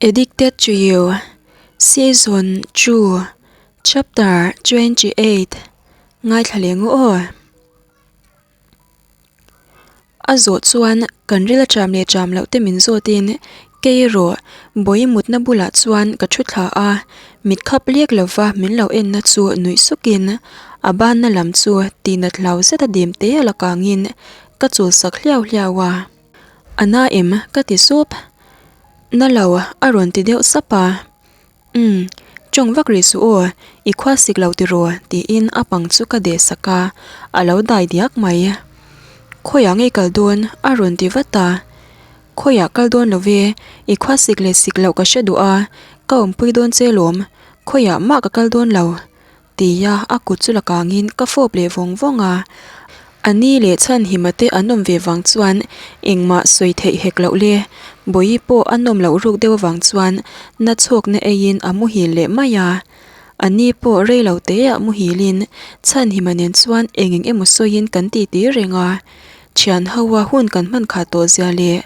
Addicted to You, Season 2, Chapter 28 Ngaithla leh ngu aw. A zawh chuan kan ril a cham leh cham loh te min zawtin kei erawh bawi mutna bulah chuan ka thu thla a, mit khap lek lova min lo enna chu nuih sukin a banna lam chu tihnat hlau zeta dim te a la kangin ka chulsak hliau hliau a. A na em? Ka ti sup. Na lo, a rawn ti deuh sap a. Umm, tawng vak rih suh aw, i khua sik lo tiraw? tiin a pang chu ka deh sak a, a lo dai diak mai. Khawiah ngei kal dawn? a rawn ti vat a. Khawiah kal dawn lo ve, i khua sik leh sik loh ka hre duh a, ka awmpui dawn che lawm, khawiah mah ka kal dawn lo. Tia a kut chu la kangin ka fawp leh vawng vawng a. A ni leh Chhanhima te an awm ve vang chuan engmah sawi theih hek loh le. Bawihi pawh a nawm loh ruk deuh avang chuan na chhawkna eiin a muhil leh mai a. A ni pawh rei lo teah muhilin Chhanhima nen chuan eng eng emaw sawiin kan titi reng a. Thian ho a hun kan hman khat tawh zia leh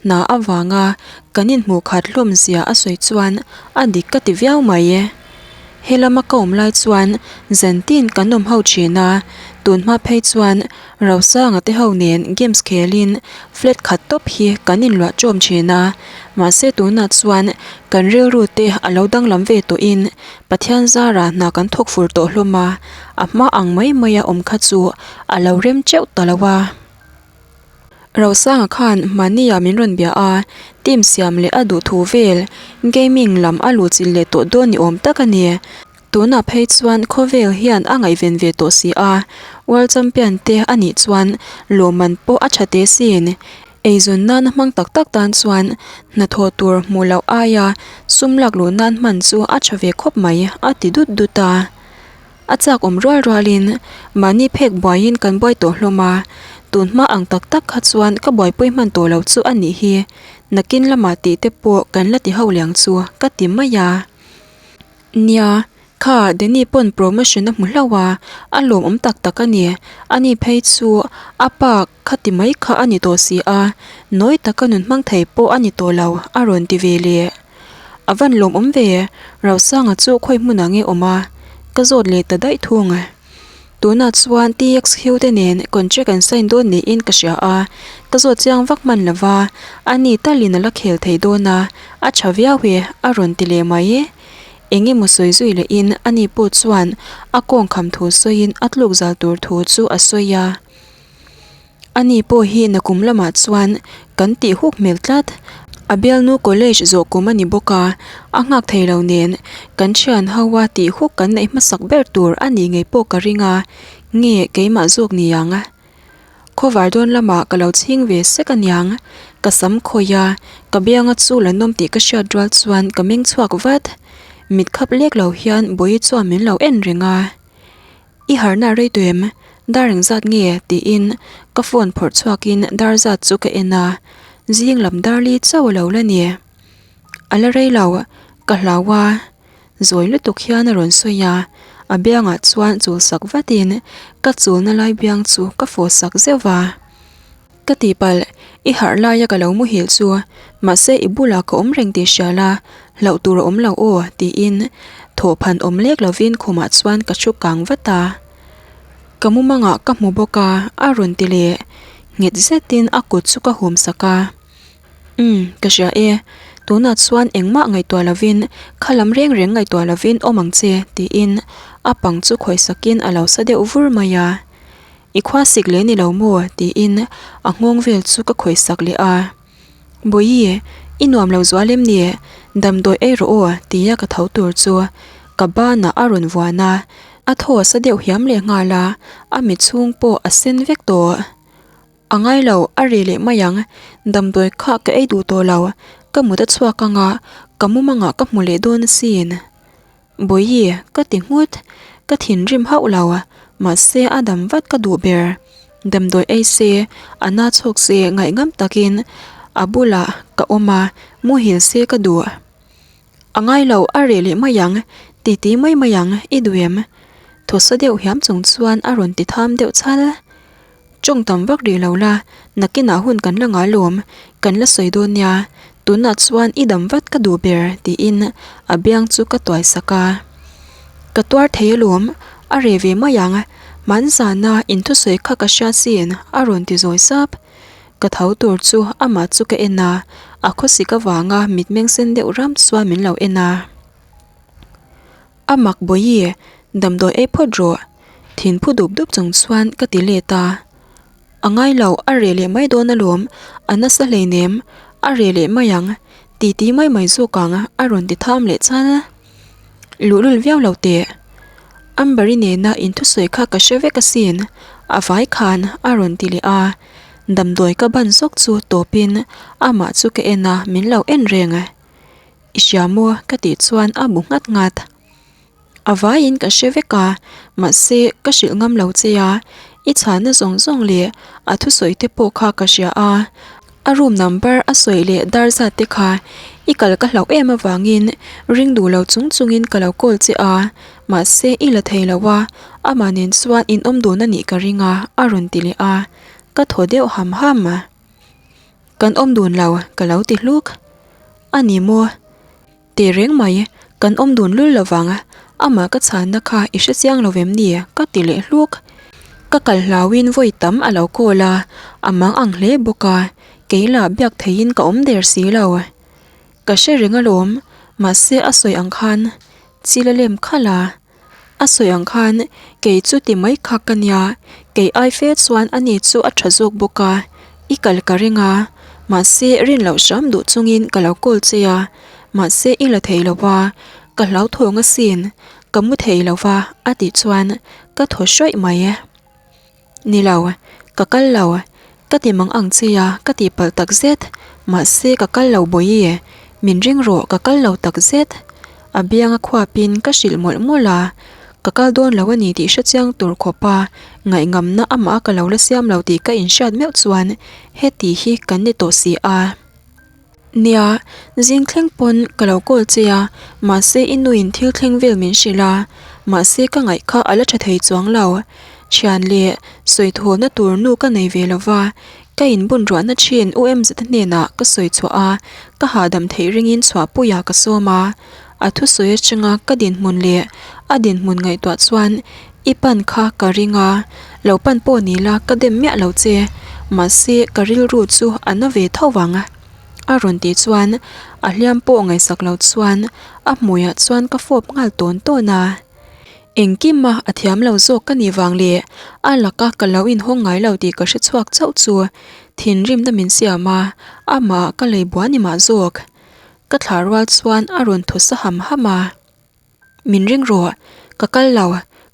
hna avanga kan inhmuh khat hlawm zia a sawi chuan a dik ka ti viau mai. He lama ka awm lai chuan zantin kan awm ho thin a, tun hma phei chuan Rosanga te ho nen games khelin flat khat tawp hi kan inluah ṭawm thin a, mahse tunah chuan kan rilru te a lo danglam ve tawhin Pathian zara hna kan thawk fur tawh hlawm a, a hma ang mai maia awm kha chu a lo rem teuh ta lo a. Rosanga khan mahnia min rawn bia a, team siam leh a duh thu vel, gaming lam a luh chilh leh tawh dawn ni awm tak a ni. Tunah phei chuan khawvel hian a ngaihven ve tawh si a, World Champion te a nih chuan lawmman pawh a tha teh sin. Eizawn nana hmang tak tak tan chuan hnathawh tur hmuh loh aia sum lak luh nan hman chu a tha ve khawp mai a ti dut dut a. A chak awm rual rualin mahni phek buaiin kan buai tawh hlawm a, tun hma ang tak tak kha chuan ka buaipui hman tawh lo chu a nih hi, nakin lamah tih te pawh kan la ti ho liang chu ka ti mai a. Nia, kha Danny pawn promotion a hmu hlauh a, a lawmawm tak tak a ni, ani phei chu a pa kha ti mai kha a ni tawh si a, nawi taka nun hmang thei pawh a ni tawh lo a rawn ti ve leh. A van lawmawm ve, Rosanga chu khawi hmunah nge awm a? Ka zawt leh ta daih thung. Tunah chuan TXQ te nen contract an sign dawn niin ka hria a, ka zawt chiang vak hman lo va, a ni talin a la khel thei dawn a, a tha viau e, a rawn ti leh mai. Eng emaw sawi zui lehin a ni pawh chuan a kawng kham thu sawiin a tluk zal tur thu chu a sawi a. Ani pawh hi nakum lamah chuan kan tih huk hmel tlat. A bialnu college zawh kum a ni bawk a, a nghak thei lo nen kan thian ho a tih huk kan neih hmasak ber tur a nih ngei pawh ka ring a, nge keimah zawk ni ang? Khawvar dawn lamah ka lo chhing ve sek aniang, ka sam khawih a, ka bianga chu la nawm tih ka hriat rual chuan ka meng chhuak vat. Mit khap lek lo hian Bawihi chuan min lo en reng a. I harna rei tawh em? Dar engzat nge? tiin ka phone phawrh chhuakin dar zat chu ka en a, zing lam dar li chauh a lo la ni. A la rei lo, ka hlau a, zawi lutuk hian a rawn sawi a, a biangah chuan chul sak vatin ka chulna lai biang chu ka fawh sak zeuh va. Ka tihpalh, i harh laia ka lo muhil chu, mahse i bulah ka awm reng tih hria la, hlauh tur a awm lo aw, tiin thawhphan awm lek lovin khumah chuan ka thu kang vat a. Ka mumangah ka hmu bawk a, a rawn ti leh nghet zetin a kut chu ka hum sak a. Umm, ka hria e, tunah chuan engmah ngaihtuah lovin, kha lam reng reng ngaihtuah lovin awm ang che, tiin a pang chu khawih sakin a lo sa deuh vur mai a. I khua sik leh ni lo maw? tiin a nghawng vel chu ka khawih sak leh a. Bawihi, i nuam lo zual em ni? Damdawi ei rawh aw tia ka tho tur chu ka banah a rawn vuan a, a thaw sa deuh hiam leh nghal a, a mit chhung pawh a sen vek tawh. A ngai lo, a ri leh mai ang, damdawi kha ka ei duh tawh lo, ka mut a chhuak ang a, ka mumangah ka hmu leh dawn asin. Bawihi, ka ti nghut, ka thinrim hauh lo, mahse a dam vat ka duh ber. Damdawi ei se, a na chhawk se ngaihngam takin a bulah ka awm a, muhil se ka duh. A ngai lo, a reh leh mai ang, titi mai mai ang, i duh em? Thawsa deuh hiam chung chuan a rawn ti tham deuh chal. Tawng tam vak rih lo la, nakinah hun kan la ngai lawm, kan la sawi dawn nia. Tunah chuan i dam vat ka duh ber tiin a biang chu ka tuai sak a. Ka tuar thei alawm, a reh ve mai ang, hmanzana in thusawi kha ka hria sin a rawn ti zawi sap. Ka tho tur chu amah chu ka en a, a khawsik avanga mitmeng sen deuh ram chuan min lo en a. A mak bawi, damdawi ei phawt rawh, thin phu dup dup chung chuan ka ti let a. A ngai lo, a reh leh mai dawn alawm, a nasa hleinem, a reh leh mai ang, titi mai mai zawk ang a rawn ti tham leh chal. Luhlul viau lo teh. Amber-i nena inthusawi kha ka hre vek asin, a vai khan a rawn ti leh a. Damdawi ka ban zawk chu tawpin amah chu ka en a, min lo en reng. I hria maw? ka tih chuan a bu nghat nghat. A vaiin ka hre vek a, mahse ka hrilh ngam lo che a, i chhanna zawng zawng leh a thusawi te pawh kha ka hria a, a room number a sawi leh dar zat te kha i kal ka hlauh em avangin ring duh lo chung chungin ka lo call che a, mahse i la thei lo a, amah nen chuan in awm dun a nih ka ring a, a rawn ti leh a, ka thaw deuh ham ham. Kan awm dun lo ka lo ti hluk. A ni maw? Teh reng mai, kan awm dun lul lo vang, amah ka chhanna kha i hre chiang lo vem ni? ka ti leh hluk. Ka kal hlauin vawi tam a lo call a, a mang ang hle bawk a, kei lah biak theihin ka awm der si lo. Ka hre reng alawm, mahse a sawi ang khan chil a lem khalh a. A sawi ang khan kei chu ti mai kha ka nia, kei ai fe chuan ani chu a tha zawk bawk a, i kal ka ring a, mahse rin loh hram duh chungin ka lo call che a, mahse i la thei lo va, ka hlauthawng asin, ka mu thei lo va a tih chuan ka thaw hrawih mai. Ni lo, ka kal lo. Ka ti mang ang che a, ka tih palh tak zet. Mahse ka kal lo bawi. Min ring rawh, ka kal lo tak zet. A biang a khuapin ka hrilh mawlh mawlh a. Ka kal dawn lo a ni tih hrechiang tur khawpa ngaihngam amah ka lo la siam lo tih ka inhriat meuh chuan heti hi kan ni tawh si a. Nia, zing thleng pawn ka lo call che a, mahse i nuin thil thleng vel min hrilh a, mahse ka ngaih kha a la tha thei chuang lo. Thian leh sawi thawlna tur nu ka nei ve lo va, ka inbun ruahna thin UMZ hnenah ka sawi chhuah a, ka hahdam theih ringin chhuahpuiah ka sawm a. A thusawi atanga ka dinhmun leh a dinhmun ngaihtuah chuan i pan kha ka ring a, lo pan pawh ni la ka dem miah lo che, mahse ka rilru chu a na ve tho vang a rawn tih chuan a hliam pawh ngaihsak lo chuan a hmuiah chuan ka fawp nghal tawn tawn a. Engkima a thiam lo zawk ka nih vang leh a laka ka lo inhawng ngai lo tih ka hre chhuak chauh chu thinrimna min siam a, amah ka lei bua ni mah zawk. Ka thlah rual chuan a rawn thaw sa ham ham a. Min ring rawh, ka kal lo,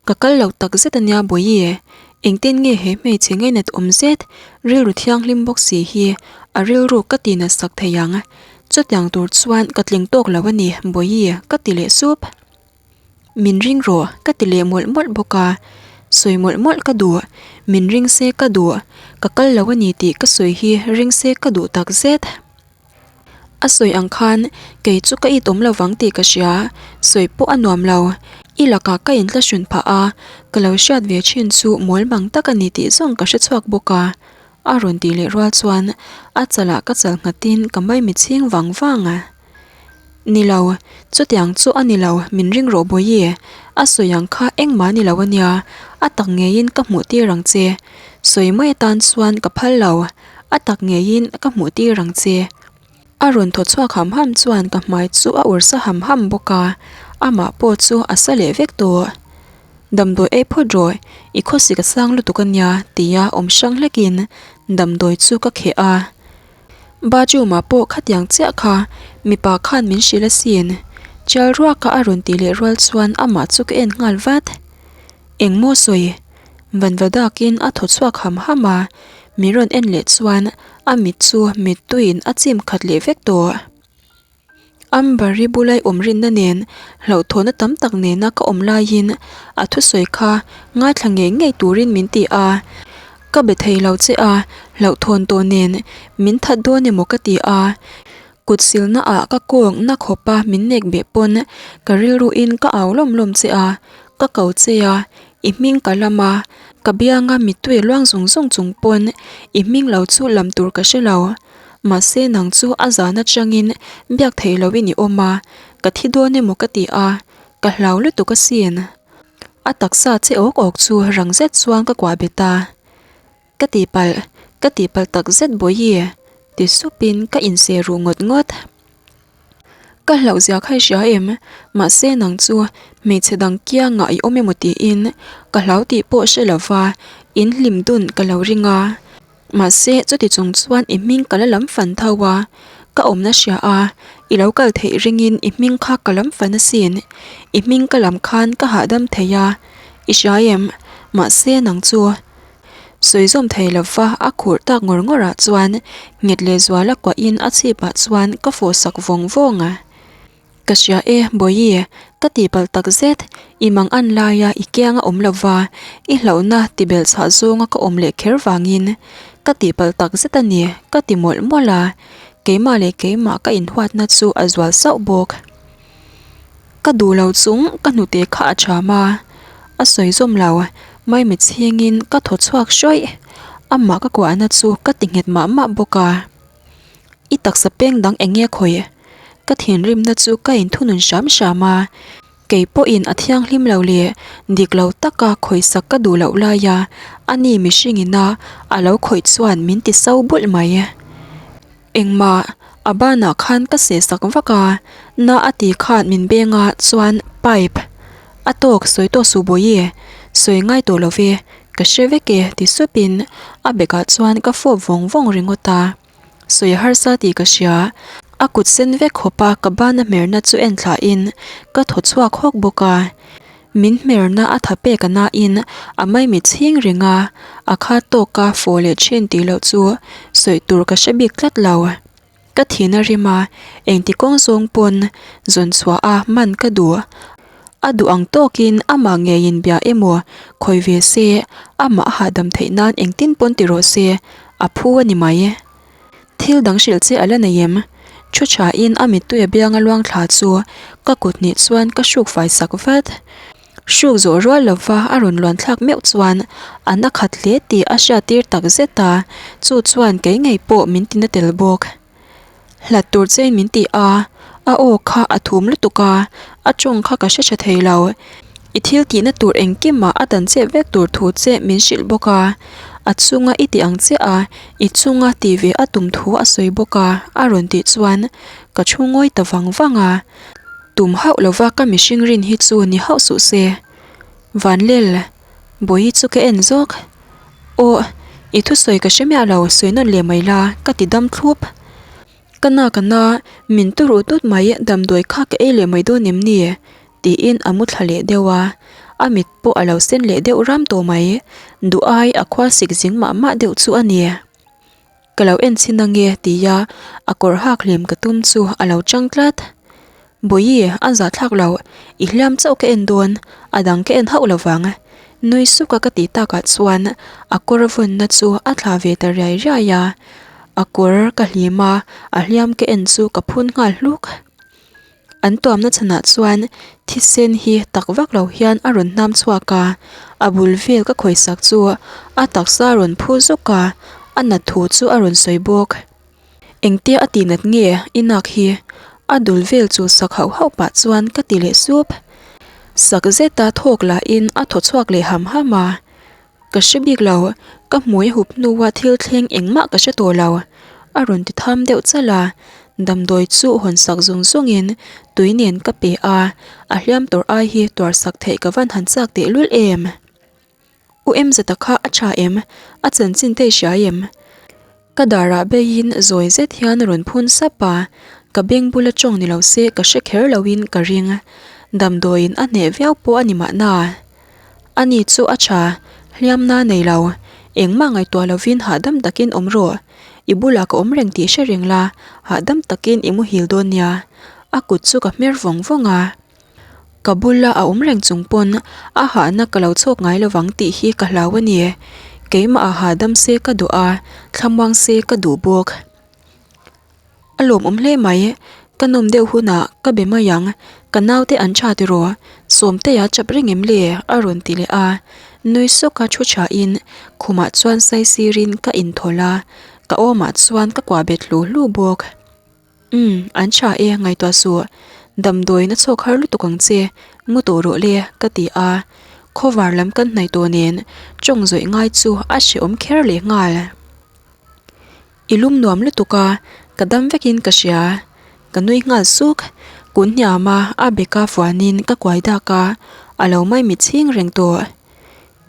ka kal lo tak zet ania Bawihi, engtin nge he hmeichhe ngainat awm zet, rilru thianghlim bawk si hi a rilru ka ti nat sak thei ang, chutiang tur chuan ka tling tawk lo a ni Bawihi ka ti leh sup. Min ring rawh ka ti leh mawlh mawlh bawk a, sawi mawlh mawlh ka duh, min ring se ka duh, ka kal lo a ni tih ka sawi hi ring se ka duh tak zet. A sawi ang khan kei chu ka it awm lo vang tih ka hria, sawi pawh a nuam lo. I lakah ka intla hrun phah a, ka lo hriat ve thin chu mawl mang tak a ni tih zawng ka hre chhuak bawk a. A rawn tih leh rual chuan a chalah ka chal nghatin ka maimi chhing vang vang a. Ni lo, chutiang chu a ni lo, min ring rawh Bawihi, a sawi ang kha engmah a ni lo a nia, a tak ngeiin ka hmuh tir ang che. Sawi mai atan chuan ka phal lo. A tak ngeiin ka hmuh tir ang che. A rawn thaw chhuak ham ham chuan ka hmai chu a ur sa ham ham bawk a, amah pawh chu a sa leh vek tawh. Damdawi ei phawt rawh, i khawsik a sang lutuk a nia tia awm hrang hlekin damdawi chu ka kheh a. Bathroom ah pawh khatiang chiah kha mipa khan min hrilh asin. Chial ruaka a rawn tih leh rual chuan amah chu ka en nghal vat. Engmaw sawi? Vanva dakin a thaw chhuak ham ham a, min rawn en leh chuan a mit chu mittuiin a chim khat leh vek tawh. Amber-i bulai awm rinna nen hlauhthawhna tam tak nena ka awm laiin a thusawi kha ngaithla ngei ngei turin min ti a, ka be thei lo che a, hlauhthawn tawh nen min that dawn emaw ka ti a, kut silna ah ka kawng na khawp a min nek beh pawn ka rilru in ka au lawm lawm che a, ka ko che a, I hming ka lam a, ka bianga mittui luang zung zung chung pawn i hming lo chu lam tur ka hre lo. Mahse nang chu a zan atangin biak theih lohin i awm a, ka thi dawn emaw ka ti a, ka hlau lutuk asin. A taksa che awk awk chu rang zet chuan ka kuah bet a. Ka tihpalh, ka tihpalh tak zet Bawihi, ti supin ka inseh ruh ngawt ngawt. Ka hlauh zia kha i hria em? Mahse nang chu hmeichhe dang kiangah i awm emaw tiin ka hlau tih pawh hre lova in hlim dun ka lo ring a. Mahse chuti chung chuan i hming ka la lam fan tho a, ka awmna hria a, i lo kal theih ringin i hming kha ka lam fan asin. I hming ka lam khan ka hahdam thei a, i hria em? Mahse nang chu Sawi zawm thei lova a khurh tak ngawr ngawr ah chuan nghet leh zuala kuahin a chhip ah chuan ka fawh sak vawng vawng a. Ka hria e Bawihi, ka tihpalh tak zet, i mang an laia i kianga awm lova i hlauhna tibelh chhah zawnga ka awm leh kher vangin ka tihpalh tak zet a ni ka ti mawlh mawlh a, keimah leh keimah ka inhuatna chu a zual sauh bawk. Ka duh lo chung ka hnute kha a cham a, a sawi zawm lo, maimit chhingin ka thaw chhuak hrawih, amah ka kuahna chu ka ti nghet mah mah bawk a. I taksa peng dang eng nge khawih? Ka thinrimna chu ka inthunun hram hram a, kei pawhin a thianghlim lo leh dik lo taka khawihsak ka duh loh laia ani mihringina a lo khawih chuan min ti so bulh mai. Engmah, a banah khan ka seh sak vak a, na a ti khan min beng a chuan pipe a tawk sawi tawh suh Bawihi, sawi ngai tawh lo ve, ka hre vek e ti supin a bekah chuan ka fawp vawng vawng ringawt a, sawi a harsa tih ka hria, a kut sen vek khawp a ka bana hmerna chu en thlahin ka thaw chhuak hawk bawk a. Min hmerna a tha pek a nain a maimit chhing reng a, a kha tawka fawh leh thin tih loh chu sawi tur ka hre bik tlat lo. Ka thin a rim a, engti kawng zawng pawn zawn chhuah a man ka duh. A duh ang tawkin amah ngeiin bia emaw khawi ve se, amah a hahdam theih nan engtin pawn ti rawh se, a phu a ni mai. Thil dang hrilh che a la nei em? Thu thain a mittui a bianga luang thla chu ka kut hnih chuan ka hruk fai sak vat. Hruk zawh rual lova a rawn luan thlak meuh chuan a na khat hle tih a hriattir tak zet a, chu chuan kei ngei pawh min ti na tel bawk. Hlat tur chein min ti a, a aw kha a thum lutuk a, a tawng kha ka hre tha thei lo. I thil tihna tur engkimah a dan chep vek tur thu che min hrilh bawk a, a chunga i ti ang chiah a, i chunga ti ve a tum thu a sawi bawk a, a rawn tih chuan ka thu ngawi ta vang vang a. Tum hauh lova ka mihring rin hi chu ni hauh suh se. Vanlel, Bawihi chu ka en zawk. Aw, i thusawi ka hre miah lo, sawi nawn leh mai la, ka ti dam thlup. Ka na ka na, min turu tut mai, damdawi kha ka ei leh mai dawn em ni? Tiin a mu thla leh deuh a, a mit pawh a lo sen leh deuh ram tawh mai, duh ai a khua sik zing mah mah deuh chu a ni. Ka lo en chhin ange tia a kawr hak hlim ka tum chu a lo chang tlat. Bawihi, a zahthlak lo, i hliam chauh ka en dawn, a dang ka en hauh lo vang. Nui suka ka tih takah chuan a kawr vawnna chu a thla ve ta riai riai a, a kawr ka hlim a, a hliam ka en chu ka phun nghal hluk. An tuamna chhanah chuan thisen hi tak vak lo hian a rawn hnam chhuak a, a bul vel ka khawisak chu a taksa a rawn phu zuk a, a nat thu chu a rawn sawi bawk. Engtia a tih nat nge i nak hi? A dul vel chu sak hauh hauh pah chuan ka ti leh sup. Sak zeta thawk lahin a thaw chhuak leh ham ham a. Ka hre bik lo, ka hmui hup hnua thil thleng engmah ka hre tawh lo. A rawn ti tham deuh chalh a, damdawi chu hawn sak zung zungin tui nen ka pe a, a hliam tawrh ai hi tuar sak theih ka van han chak tehlul em. U Emzeta kha a tha em? A chanchin te i hria em? Ka darah beiin zawi zet hian a rawn phun sap a, ka beng bula tawng ni lo se ka hre kher loin ka ring. Damdawiin a hneh viau pawh a ni mahna. Ani chu a tha, hliamna nei lo. Engmah ngaihtuah lovin hahdam takin awm rawh. I bulah ka awm reng tih hre reng la, hahdam takin i muhil dawn nia. A kut chu ka hmer vawng vawng a. Ka bula a awm reng chung pawn a hahna ka lo chhawk ngai lovang tih hi ka hlau a ni. Keimah a hahdam se ka duh a, thlamuang se ka duh bawk. A lawmawm hle mai, ka nawm deuh hunah ka be mai ang, ka naute an tha tiraw, Sawmtea chap reng em le? a rawn ti leh a. Nui sawka thu thain khumah chuan saisirin ka inthawlh a, ka awmah chuan ka kuah bet hlu hlu bawk. Umm, an tha e, ngaihtuah suh. Damdawiin a chhawk har lutuk ang che, mu tawh rawh le, ka ti a. Khawvar lam kan hnaih tawh nen tawng zawih ngai chu a hrehawm kher leh nghal. I lum nuam lutuk a, ka dam vekin ka hria. Ka nui nghal suk. Kun hniam a, a beka fuanin ka kuai dak a, a lo mai mit chhing reng tawh.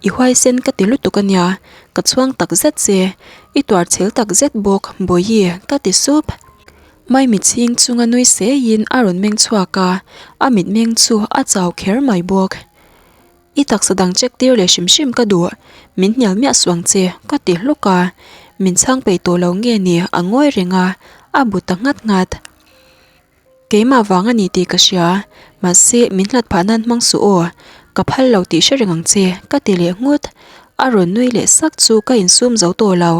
I huaisen ka ti lutuk a nia, ka chhuang tak zet che, i tuar chhel tak zet bawk Bawihi ka ti sup. Maimi chhing chunga nui seiin a rawn meng chhuak a, a mitmeng chu a chau kher mai bawk. I taksa dang check tir leh hrim hrim ka duh, min hnial miah suh ang che ka ti hlawk a, min chhang peih tawh lo nge ni a ngawi reng a, a bu ta nghat nghat. Keimah vang a ni tih ka hria, mahse min hlat phah nan hmang suh aw, ka phal lo tih hre reng ang che, ka ti leh nghut. A rawn nui leh sak chu ka insum zo tawh lo,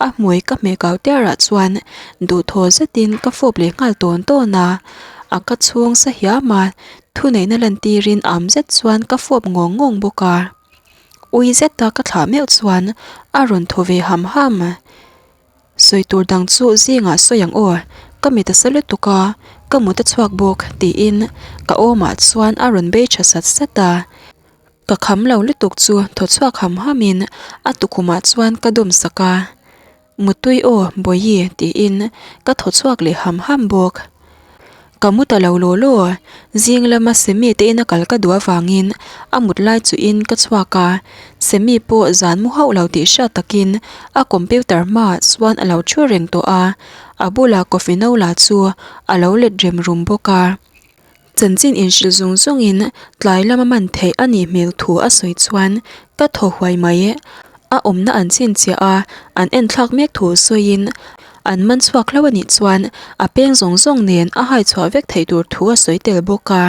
a hmui ka hmeh kau tiarah chuan duhthaw zetin ka fawp leh nghal tawn tawn a, a ka chhung sa hiam a, thuneihna lantirin am zet chuan ka fawp ngawng ngawng bawk a. Ui zeta ka thlah meuh chuan a rawn thaw ve ham ham. Sawi tur dang chu zingah sawi ang aw, ka mit a sa lutuk a, ka mut a chhuak bawk tiin ka awmah chuan a rawn bei tha sat sat a. Ka kham lo lutuk chu thaw chhuak ham hamin a tukhumah chuan ka dawm sak a, Mutui aw Bawihi tiin ka thaw chhuak leh ham ham bawk. Ka mu ta lo law law, zing lama Semi te ina kal ka duh avangin a mut lai chuhin ka chhuak a, Semi pawh zan mu hauh lo tih hriat takin a computer hmaah chuan a lo thu reng tawh a, a bula coffee no lah chu a lo let rem rum bawk a. Chanchin inhrilh zung zungin tlai lama man theih a nih hmel thu a sawi chuan ka thaw huai mai. A awmna an chhinchhiah a, an enthlak mek thu sawiin an man chhuak hlauh a nih chuan a peng zawng zawng nen a hai chhuah vek theih tur thu a sawi tel bawk a.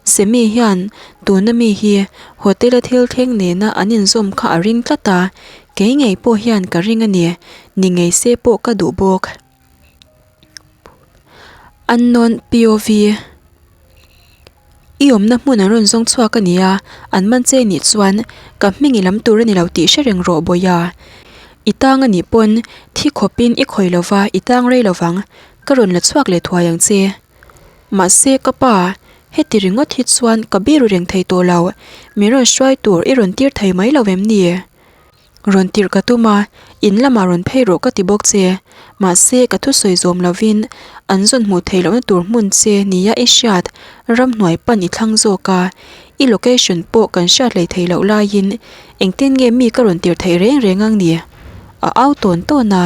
Semi hian tuna mi hi hotel a thil thleng nena an inzawm kha a ring tlat a, kei ngei pawh hian ka ring a ni, ni ngei se pawh ka duh bawk. Unknown POV I awmna hmun an rawn zawng chhuak a ni a, an man che nih chuan ka hming i lam tur a ni lo tih hre reng rawh Bawiha. I tang a nih pawn thi khawpin i khawi lova i tang rei lovang, ka rawn la chhuak leh thuai ang che. Mahse ka pa, heti ringawt hi chuan ka biru reng thei tawh lo, min rawn hruai tur i rawn tir thei mai lo em ni? Rawn tirh ka tum a, in lamah rawn phei rawh ka ti bawk che. Mahse, ka thusawi zawm lovin an zawn hmuh theih lohna tur hmun che nia i hriat ramhnuai pan i thlang zawk a. I location pawh kan hriat hlei theih loh laiin engtin nge mi ka rawn tirh theih reng reng ang ni? A au tawn tawn a.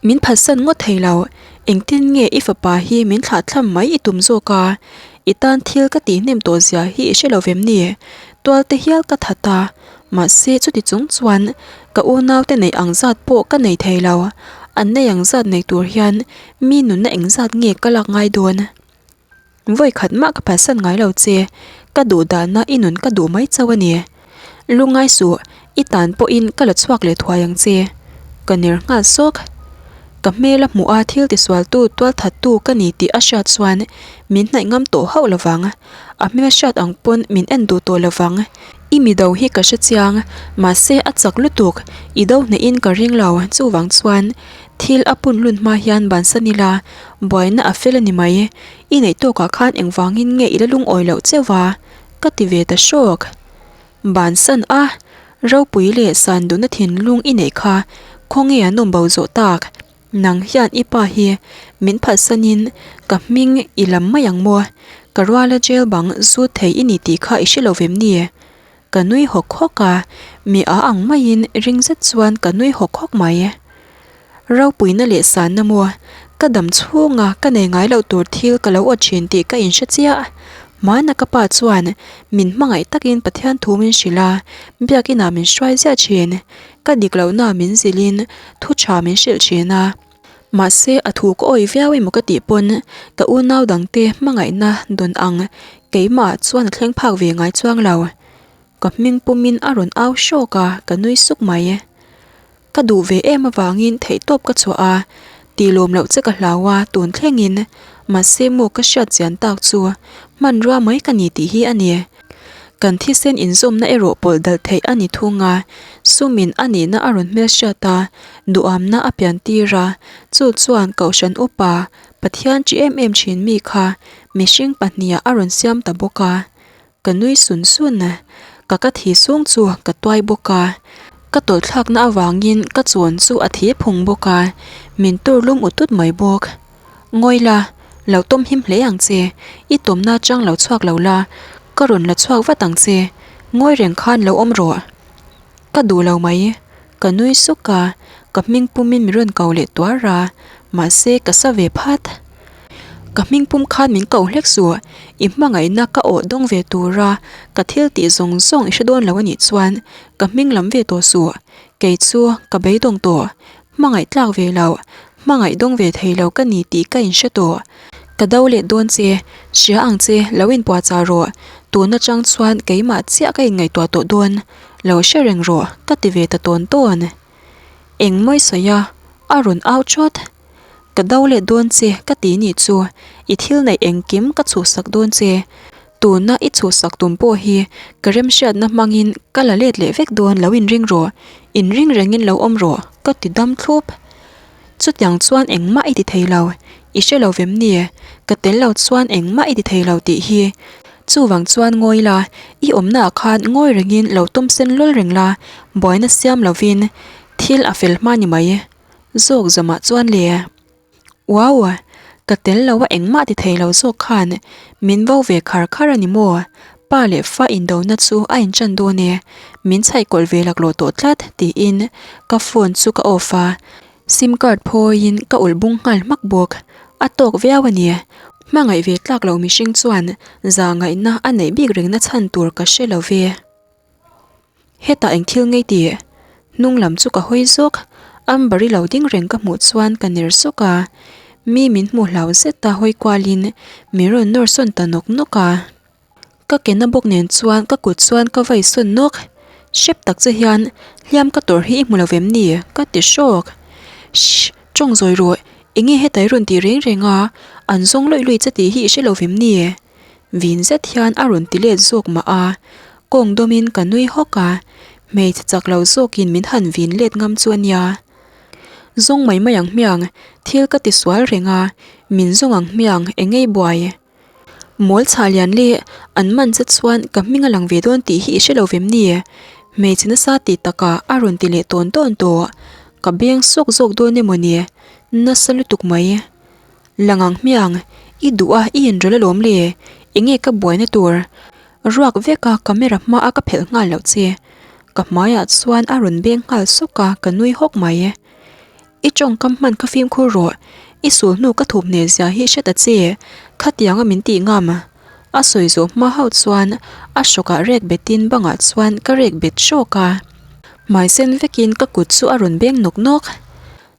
Min phatsan ngawt thei lo, engtin nge i fapa hi min thlahthlam mai i tum zawk a? I tan thil ka tihnem tawh zia hi i hre lo vem ni? Tualte hial ka that a. Mahse chuti chung chuan ka unaute neih ang zat pawh ka nei thei lo. An nei ang zat nei tur hian mi nunna eng zat nge ka lak ngai dawn? Vawi khat mah ka phatsan ngai lo che, ka duh dahna i nun ka duh mai chauh a ni. Lungngai suh, i tan pawhin ka la chhuak leh thuai ang che. Ka ner nghal sawk. Ka hmel a hmuh a thil tisualtu tualthattu ka ni tih a hriat chuan min hnaih ngam tawh hauh lovang. A hmel hriat ang pawn min en duh tawh lovang. I mi do hi ka hre chiang, mahse a chak lutuk, i do hnehin ka ring lo, chuvang chuan thil a pun lun hma hian bansan ila, buaina a fel a ni mai, i neih tawkah khan engvangin nge i la lungawi loh cheuh a? ka ti ve ta hrawk. Bansan a, ropui leh san duhna thinlung i neih kha khawnge an awm bo zawh tak? Nang hian i pa hi min phatsanin ka hming i lam mai ang maw? Ka ruala jail bang zut thei i ni tih kha i hre lo vem ni? Ka nui hawk hawk a, mi a ang maiin ring zet chuan ka nui hawk hawk mai. Ropuina leh sanna maw? Ka dam chhunga ka nei ngai loh tur thil ka lo awt thin tih ka inhre chiah. Hmana ka pa chuan min hmangaih takin Pathian thu min hrilh a, biakinah min hruai ziah thin. Ka dik lohna min zilhin thu tha min hrilh thin a, mahse a thu ka awih viau emaw ka tih pawn ka unau dangte hmangaihna dawn ang keimah chuan a thleng phak ve ngai chuang lo. Ka hming pumin a rawn au hrawk a, ka nui suk mai. Ka duh ve em avangin theihtawp ka chhuah a, tih lawm loh che ka hlau a tun thlengin, mahse maw ka hriat chian tak chu hmanrua mai ka ni tih hi a ni. Kan thisen inzawmna erawh pawlh dal theih a ni thung a, sumin a nihna a rawn hmelhriat a, duhamna a pian tir a, chu chuan Kohhran upa Pathian chi em em thin mi kha mihring pahnihah a rawn siam ta bawk a. Ka nui sun sun a, ka ka thi sung chu ka tuai bawk a, ka tawlhthlakna avangin ka chawn chu a thi phung bawk a, min tur lum ut ut mai bawk. Ngawi la, lo tawm him hle ang che, i tawmna atang lo chhuak lo la, ka rawn la chhuak vat ang che, ngawi reng khan lo awm rawh. Ka duh lo mai, ka nui suk a, ka hming pumin min rawn ko leh tuar a, mahse ka sa ve phat. Ka hming pum khan min ko hlek suh, i hmangaihna ka awh dawng ve tura ka thil tih zawng zawng i hre dawn lo a nih chuan ka hming lam ve tawh suh, kei chu ka beidawng tawh, hmangaih tlak ve loh, hmangaih dawng ve thei lo ka ni tih ka inhre tawh. Ka do let dawn che, hria ang che, lo inpuahchah rawh, tun atang chuan keimah chiah ka inngaihtuah tawh dawn, lo hre reng rawh ka ti ve ta tawn tawn. Eng mawi sawi a, a rawn au chawt. Ka do let dawn che ka ti nih chu, i thil neih engkim ka chhuhsak dawn che. Tuna i chhuhsak tum pawh hi ka remhriatna hmangin ka la let leh vek dawn lo inring rawh, inring rengin lo awm rawh ka ti dam thlup. Chutiang chuan engmah i ti thei lo, i hre lo vem ni? Ka tel lo chuan engmah i ti thei lo tih hi. Chuvang chuan ngawi la, i awmnaah khan ngawi rengin lo tawm sen lawl reng la, buaina siam lovin thil a fel hma ni mai. Zawk zawmah chuan le. Wow! Ka tel lo a engmah ti thei lo zawk khan min vo ve khar khar a ni maw? Pa leh fa indona chu a inṭan dawn e, min chhaihkawlh ve laklawh tawh tlat tiin ka phone chu ka off a, sim card phawiin ka ulh bung nghal hmak bawk. A tawk viau a ni. Hmangaih ve tlak lo mihring chuan zahngaihna a neih bik rengna chhan tur ka hre lo ve. Hetah eng thil ngei tih? Hnung lam chu ka hawi zawk. Amber-i lo ding reng ka hmuh chuan ka ner sawk a. Mi min hmuh hlau zet a hawi kualin min rawn nawr sawn ta nawk nawk a. Ka ke na bawk nen chuan ka kut chuan ka vai sawn nawk. Hrep tak che hian hliam ka tawrh hi i hmu lo vem ni? Ka ti hrawk. Shh! Tawng zawi rawh. Enge heta i rawn tih reng reng a? An zawng lawih lawih che tih hi i hre lo vem ni? Vin zet hian a rawn ti let zawk mah a, kawng dawmin ka nui hawk a, hmeichhe chak lo zawkin min han vin let ngam chu a nia. Zawng mai mai ang hmiang, thil ka ti sual reng a, min zawng ang hmiang eng ngei buai. Mawl chhah lian leh an man che chuan ka hming a lang ve dawn tih hi i hre lo vem ni? Hmeichhe nasa tih takah a rawn ti leh tawn tawn tawh. Ka beng sawk zawk dawn emaw ni? Nasa lutuk mai. Lang ang hmiang, i duh a i inrawlh alawm le, enge ka buaina tur? Ruak vek a camera hma a ka phelh nghal loh che. Ka hmaiah chuan a rawn beng nghal sawk a, ka nui hawk mai. I tawngkam hman kha fimkhur rawh, i sul hnu ka thup hne zia hi hre ta che, khatianga min tih ngam. A sawi zawh hma hauh chuan a hrawkah rek betin bangah chuan ka rek bet hrawk a. Hmai sen vekin ka kut chu a rawn beng nawk nawk.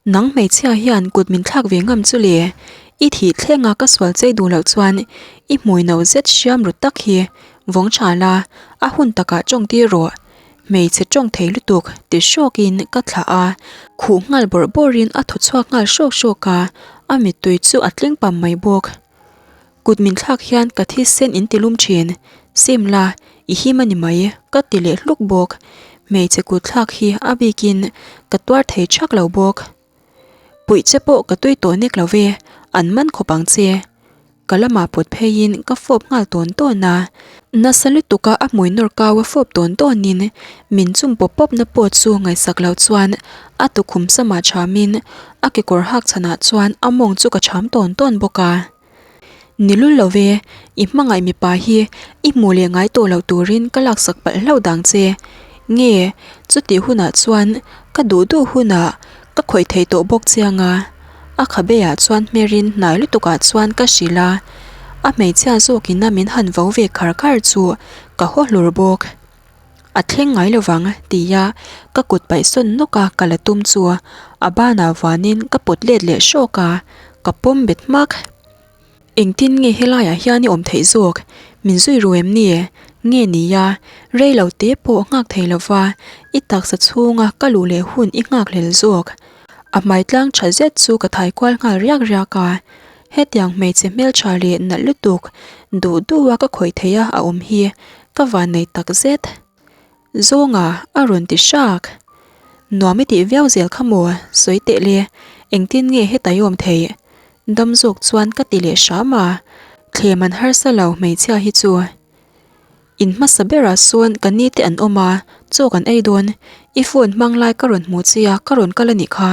Nang hmeichhia hian kut min thlak ve ngam chu le, i thih thlenga ka sual chei duh loh chuan i hmui no zet hriam ru tak hi vawng tha la, a hun takah tawng tir rawh. Hmeichhe tawng thei lutuk ti hrawkin ka thlah a, khuh nghal bawrh bawrhin a thaw chhuak nghal hrawk hrawk a, a mittui chu a tling pam mai bawk. Kut min thlak hian ka thisen in ti lum thin, sim la, i him a ni mai, ka ti leh hluk bawk. Hmeichhe kut thlak hi a bikin ka tuar thei thak lo bawk. Puih che pawh ka tui tawh nek lo ve, an man khawp ang che. Ka lamah pawt pheiin ka fawp nghal tawn tawn a, nasa lutuka a hmui nawr kau a fawp tawn tawnin min chum pawp pawp na pawh chu ngaihsak lo chuan a tukhum samah thamin a kekawr hak chhanah chuan a mawng chu ka tham tawn tawn bawk a. Ni lul lo ve, i hmangaih mipa hi i hmuh leh ngai tawh loh turin ka laksak palh hlauh dang che. Nge, chutih hunah chuan ka duh duh hunah ka khawih thei tawh bawk chiang a. A khabeah chuan hmerin hnai lutukah chuan ka hrilh a, a hmeichhia zawkina min han vo ve khar khar chu ka haw hlur bawk. A thleng ngai lovang tia ka kut paih sawn nawk a ka la tum chu a banah vanin ka pawt let leh hrawk a, ka pawm bet hmak. Engtin nge helaiah hian i awm theih zawk? Min zui ru em ni? Nge nia, rei lo te pawh nghak thei lova i taksa chhunga ka luh leh hun i nghak hlel zawk. A hmai tlang tha zet chu ka thai kual nghal riak riak a, hetiang hmeichhe hmeltha leh nalh lutuk duh duh a ka khawih theih a a awm hi. Ka vannei takzet. Zawnga a rawn ti hrak. Nuam i tih viau zel kha maw? Sawi teh le, engtin nge heta i awm theih? Dam zawk chuan ka ti leh hram a, thlem an harsa lo hmeichhia hi chu. In hmasa berah sawn ka ni te an awm a, chaw kan ei dawn. I phone hmang lai ka rawn hmu che a, ka rawn kal a nih kha.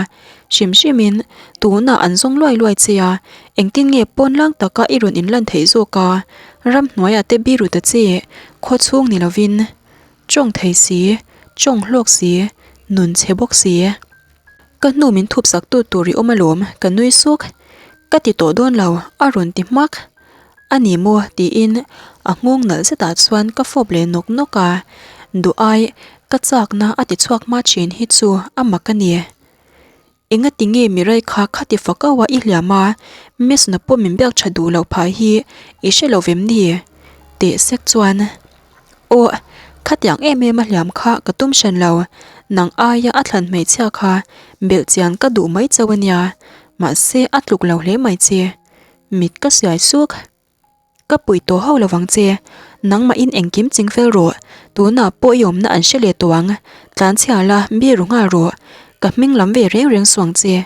Hrim hrimin tunah an zawng luai luai che a, engtin nge pawn lang taka i rawn inlan theih zawk a? Ramhnuaiah te biru ta che, khaw chhung ni lovin. Tawng thei si, tawng hlawk si, nun chhe bawk si. Ka hnu min thup sak tu tur i awm alawm, ka nui suk. Ka ti tawh dawn lo, a rawn ti hmak. A ni maw? tiin a nghawng nalh zetah chuan ka fawp leh nawk nawk a, duh ai ka chakna a ti chhuak hma thin hi chu a mak a ni. Engati nge Mirai kha khati fak auh a i hliam a, Miss-na pawh min biak tha duh loh phah hi i hre lo vem ni? Teh sek chuan, Aw, khatiang em em a hliam kha ka tum hran lo, nang aia a thlan hmeichhia kha belh chian ka duh mai chauh a nia, mahse a tluk lo hle mai che. Mit ka siai suk. Ka pui tawh hauh lo vang che, nangmahin engkim ching fel rawh, tunah pawh i awmna an hre leh tawh ang, tlanchhia la mi ru nghal rawh, ka hming lam ve reng reng suang che,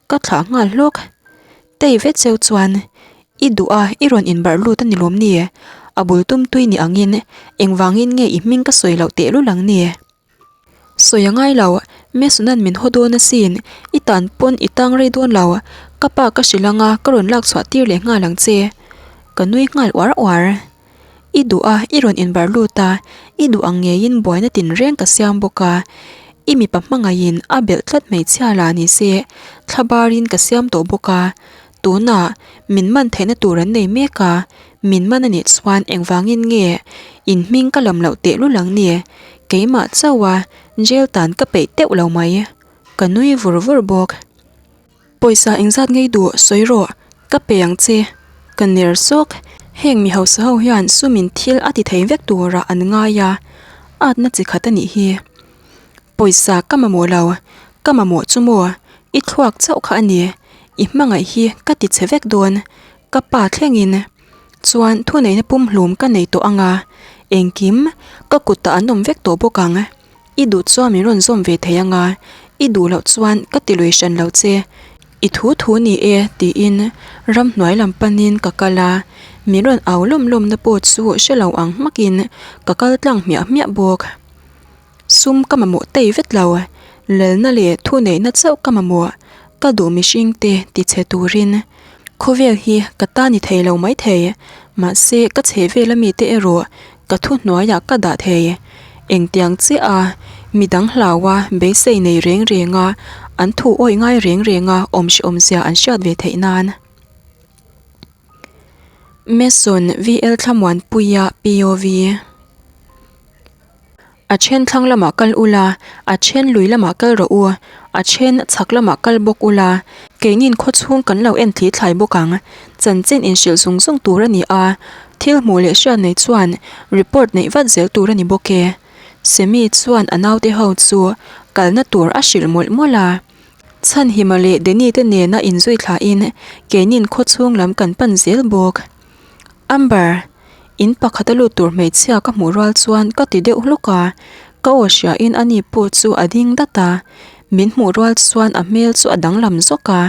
ka thlah nghal hlawk. Tei vet cheu chuan, I duh a, i rawn inbarh lut a ni lawm ni? A bul tum tui ni angin engvangin nge i hming ka sawi loh tehlul ang ni? Sawi a ngai lo, Mason-a'n min haw dawn asin, i tan pawn i tang rei dawn lo, ka pa ka hrilh anga ka rawn lak chhuah tir leh nghal ang che. Ka nui nghal uar uar. I duh a, i rawn inbarh lut a, i duh ang ngeiin buaina tinreng ka siam bawk a, i mipa hmangaihin a belh tlat hmeichhia la ni se, thlabarin ka siam tawh bawk a, Tunah min man theihna tur an nei mek a, min man a nih chuan engvangin nge in hming ka lam loh tehlul ang ni? Keimah chauha jail tan ka peih teuh lo mai. Ka nui vur vur bawk. Pawisa engzat ngei duh sawi rawh, ka pe ang che. Ka ner sawk. Heng mi hausa ho hian sumin thil a ti thei vek turah an ngai a, atna chi khat a nih hi. Pawisa ka mamawh lo, ka mamawh chu maw? I thluak chauh kha a ni, i hmangaih hi ka ti chhe vek dawn, ka pa thlengin. Chuan thuneihna pumhlum ka nei tawh ang a, engkim ka kutah an awm vek tawh bawk ang. I duh chuan min rawn zawm ve thei ang a, i duh loh chuan ka ti lui hran lo che. I thu thu ni e tiin ramhnuai lam panin ka kal a, min rawn au lawm lawmna pawh chu hre lo ang hmakin ka kal tlang hmiah hmiah bawk. Sum ka mamawh tei vet lo, lalna leh thuneihna chauh ka mamawh, ka duh mihring te ti chhe turin. Khawvel hi ka ta ni thei lo mai thei, mahse ka chhe vel ami te erawh ka thuhnuaiah ka dah thei. Engtiang chiah a, midang hlau a, beisei nei reng reng a, an thu awih ngai reng reng a awm hrehawmzia an hriat ve theih nan. Mason VL Thlamuanpuia POV. A then thlang lamah kal ula, a then lui lamah kal rawh u, a then chhak lamah kal bawk ula, keinin khaw chhung kan lo en thli thlai bawk ang. Chanchin inhrilh zung zung tur a ni a, thil hmuh leh hriat nei chuan report neih vat zel tur a ni bawk e. Semi chuan a naute ho chu kalna tur a hrilh mawlh mawlh a. Chhanhima leh Denny te nena inzui thlahin keinin khaw chhung lam kan pan zel bawk. Amber, in pakhat a lut tur hmeichhia ka hmuh rual chuan ka ti deuh hlawk a, ka aw hriain ani pawh chu a ding dat a, min hmuh rual chuan a hmel chu a danglam zawk a,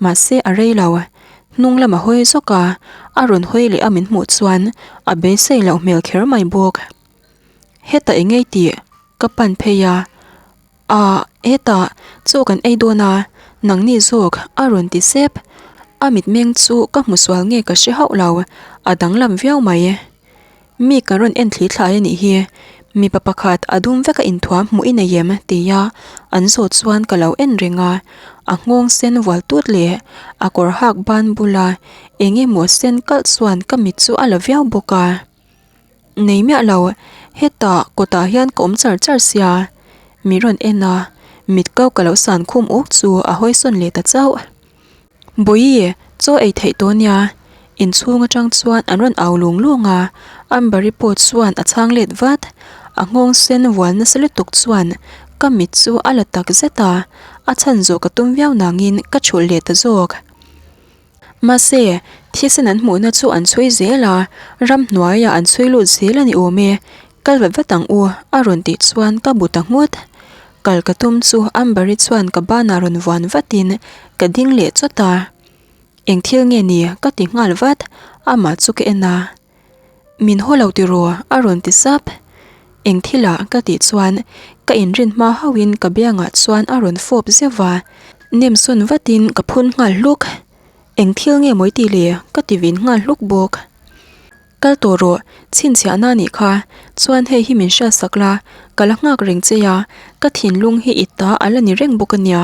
mahse a rei lo, hnung lam a hawi zawk a, a rawn hawi leh a min hmuh chuan a beisei loh hmel kher mai bawk. Heta eng ei tih ka pan phei a. Ahh, hetah chaw kan ei dawn a, nangni zawk a rawn ti sep. A mitmeng chu ka hmu sual nge ka hre hauh lo, a danglam viau mai. Mi kan rawn en thli thlai a nih hi, mipa pakhat a dum vek a inthuam hmuh i nei em? tia an zawh chuan ka lo en reng a, a nghawng sen vual tut leh a kawr hak ban bula eng emaw sen kalh chuan ka mit chu a la viau bawk a. Nei miah lo, hetah kawtah hian ka awm char char sia, mi rawn en a, mit kau ka lo san khum uk chu a hawi sawn leh ta chauh. Bawihi, chaw ei theih tawh nia, inchhung atang chuan an rawn au lung lung a, Amber-i pawh chuan a chhang let vat, a nghawng sen vual nasa lutuk chuan ka mit chu a la tak zet a, a chhan zawh ka tum viau nangin ka chhulh leh ta zawk. Mahse, thisen an hmuhna chu an chhui zel a, ramhnuaiah an chhui lut zel a ni awm e. Kal vat vat ang u a rawn tih chuan ka bu ta nghut. Kal ka tum chu Amber-i chuan ka banah rawn vuan vatin ka ding leh chawt a. Eng thil nge ni ka ti nghal vat, amah chu ka en a. Min haw lo tiraw a rawn ti sap. Eng thilah ka tih chuan ka inrin hma hauhin ka biangah chuan a rawn fawp zeuh va, nem sawn vatin ka phun nghal hluk. Eng thil nge mawi tih le ka ti vin nghal hluk bawk. Kal tawh rawh, chhinchhiahna a nih kha, chuan hei hi min hriatsak la, ka la nghak reng che a, ka thinlung hi i ta a la ni reng bawk a nia.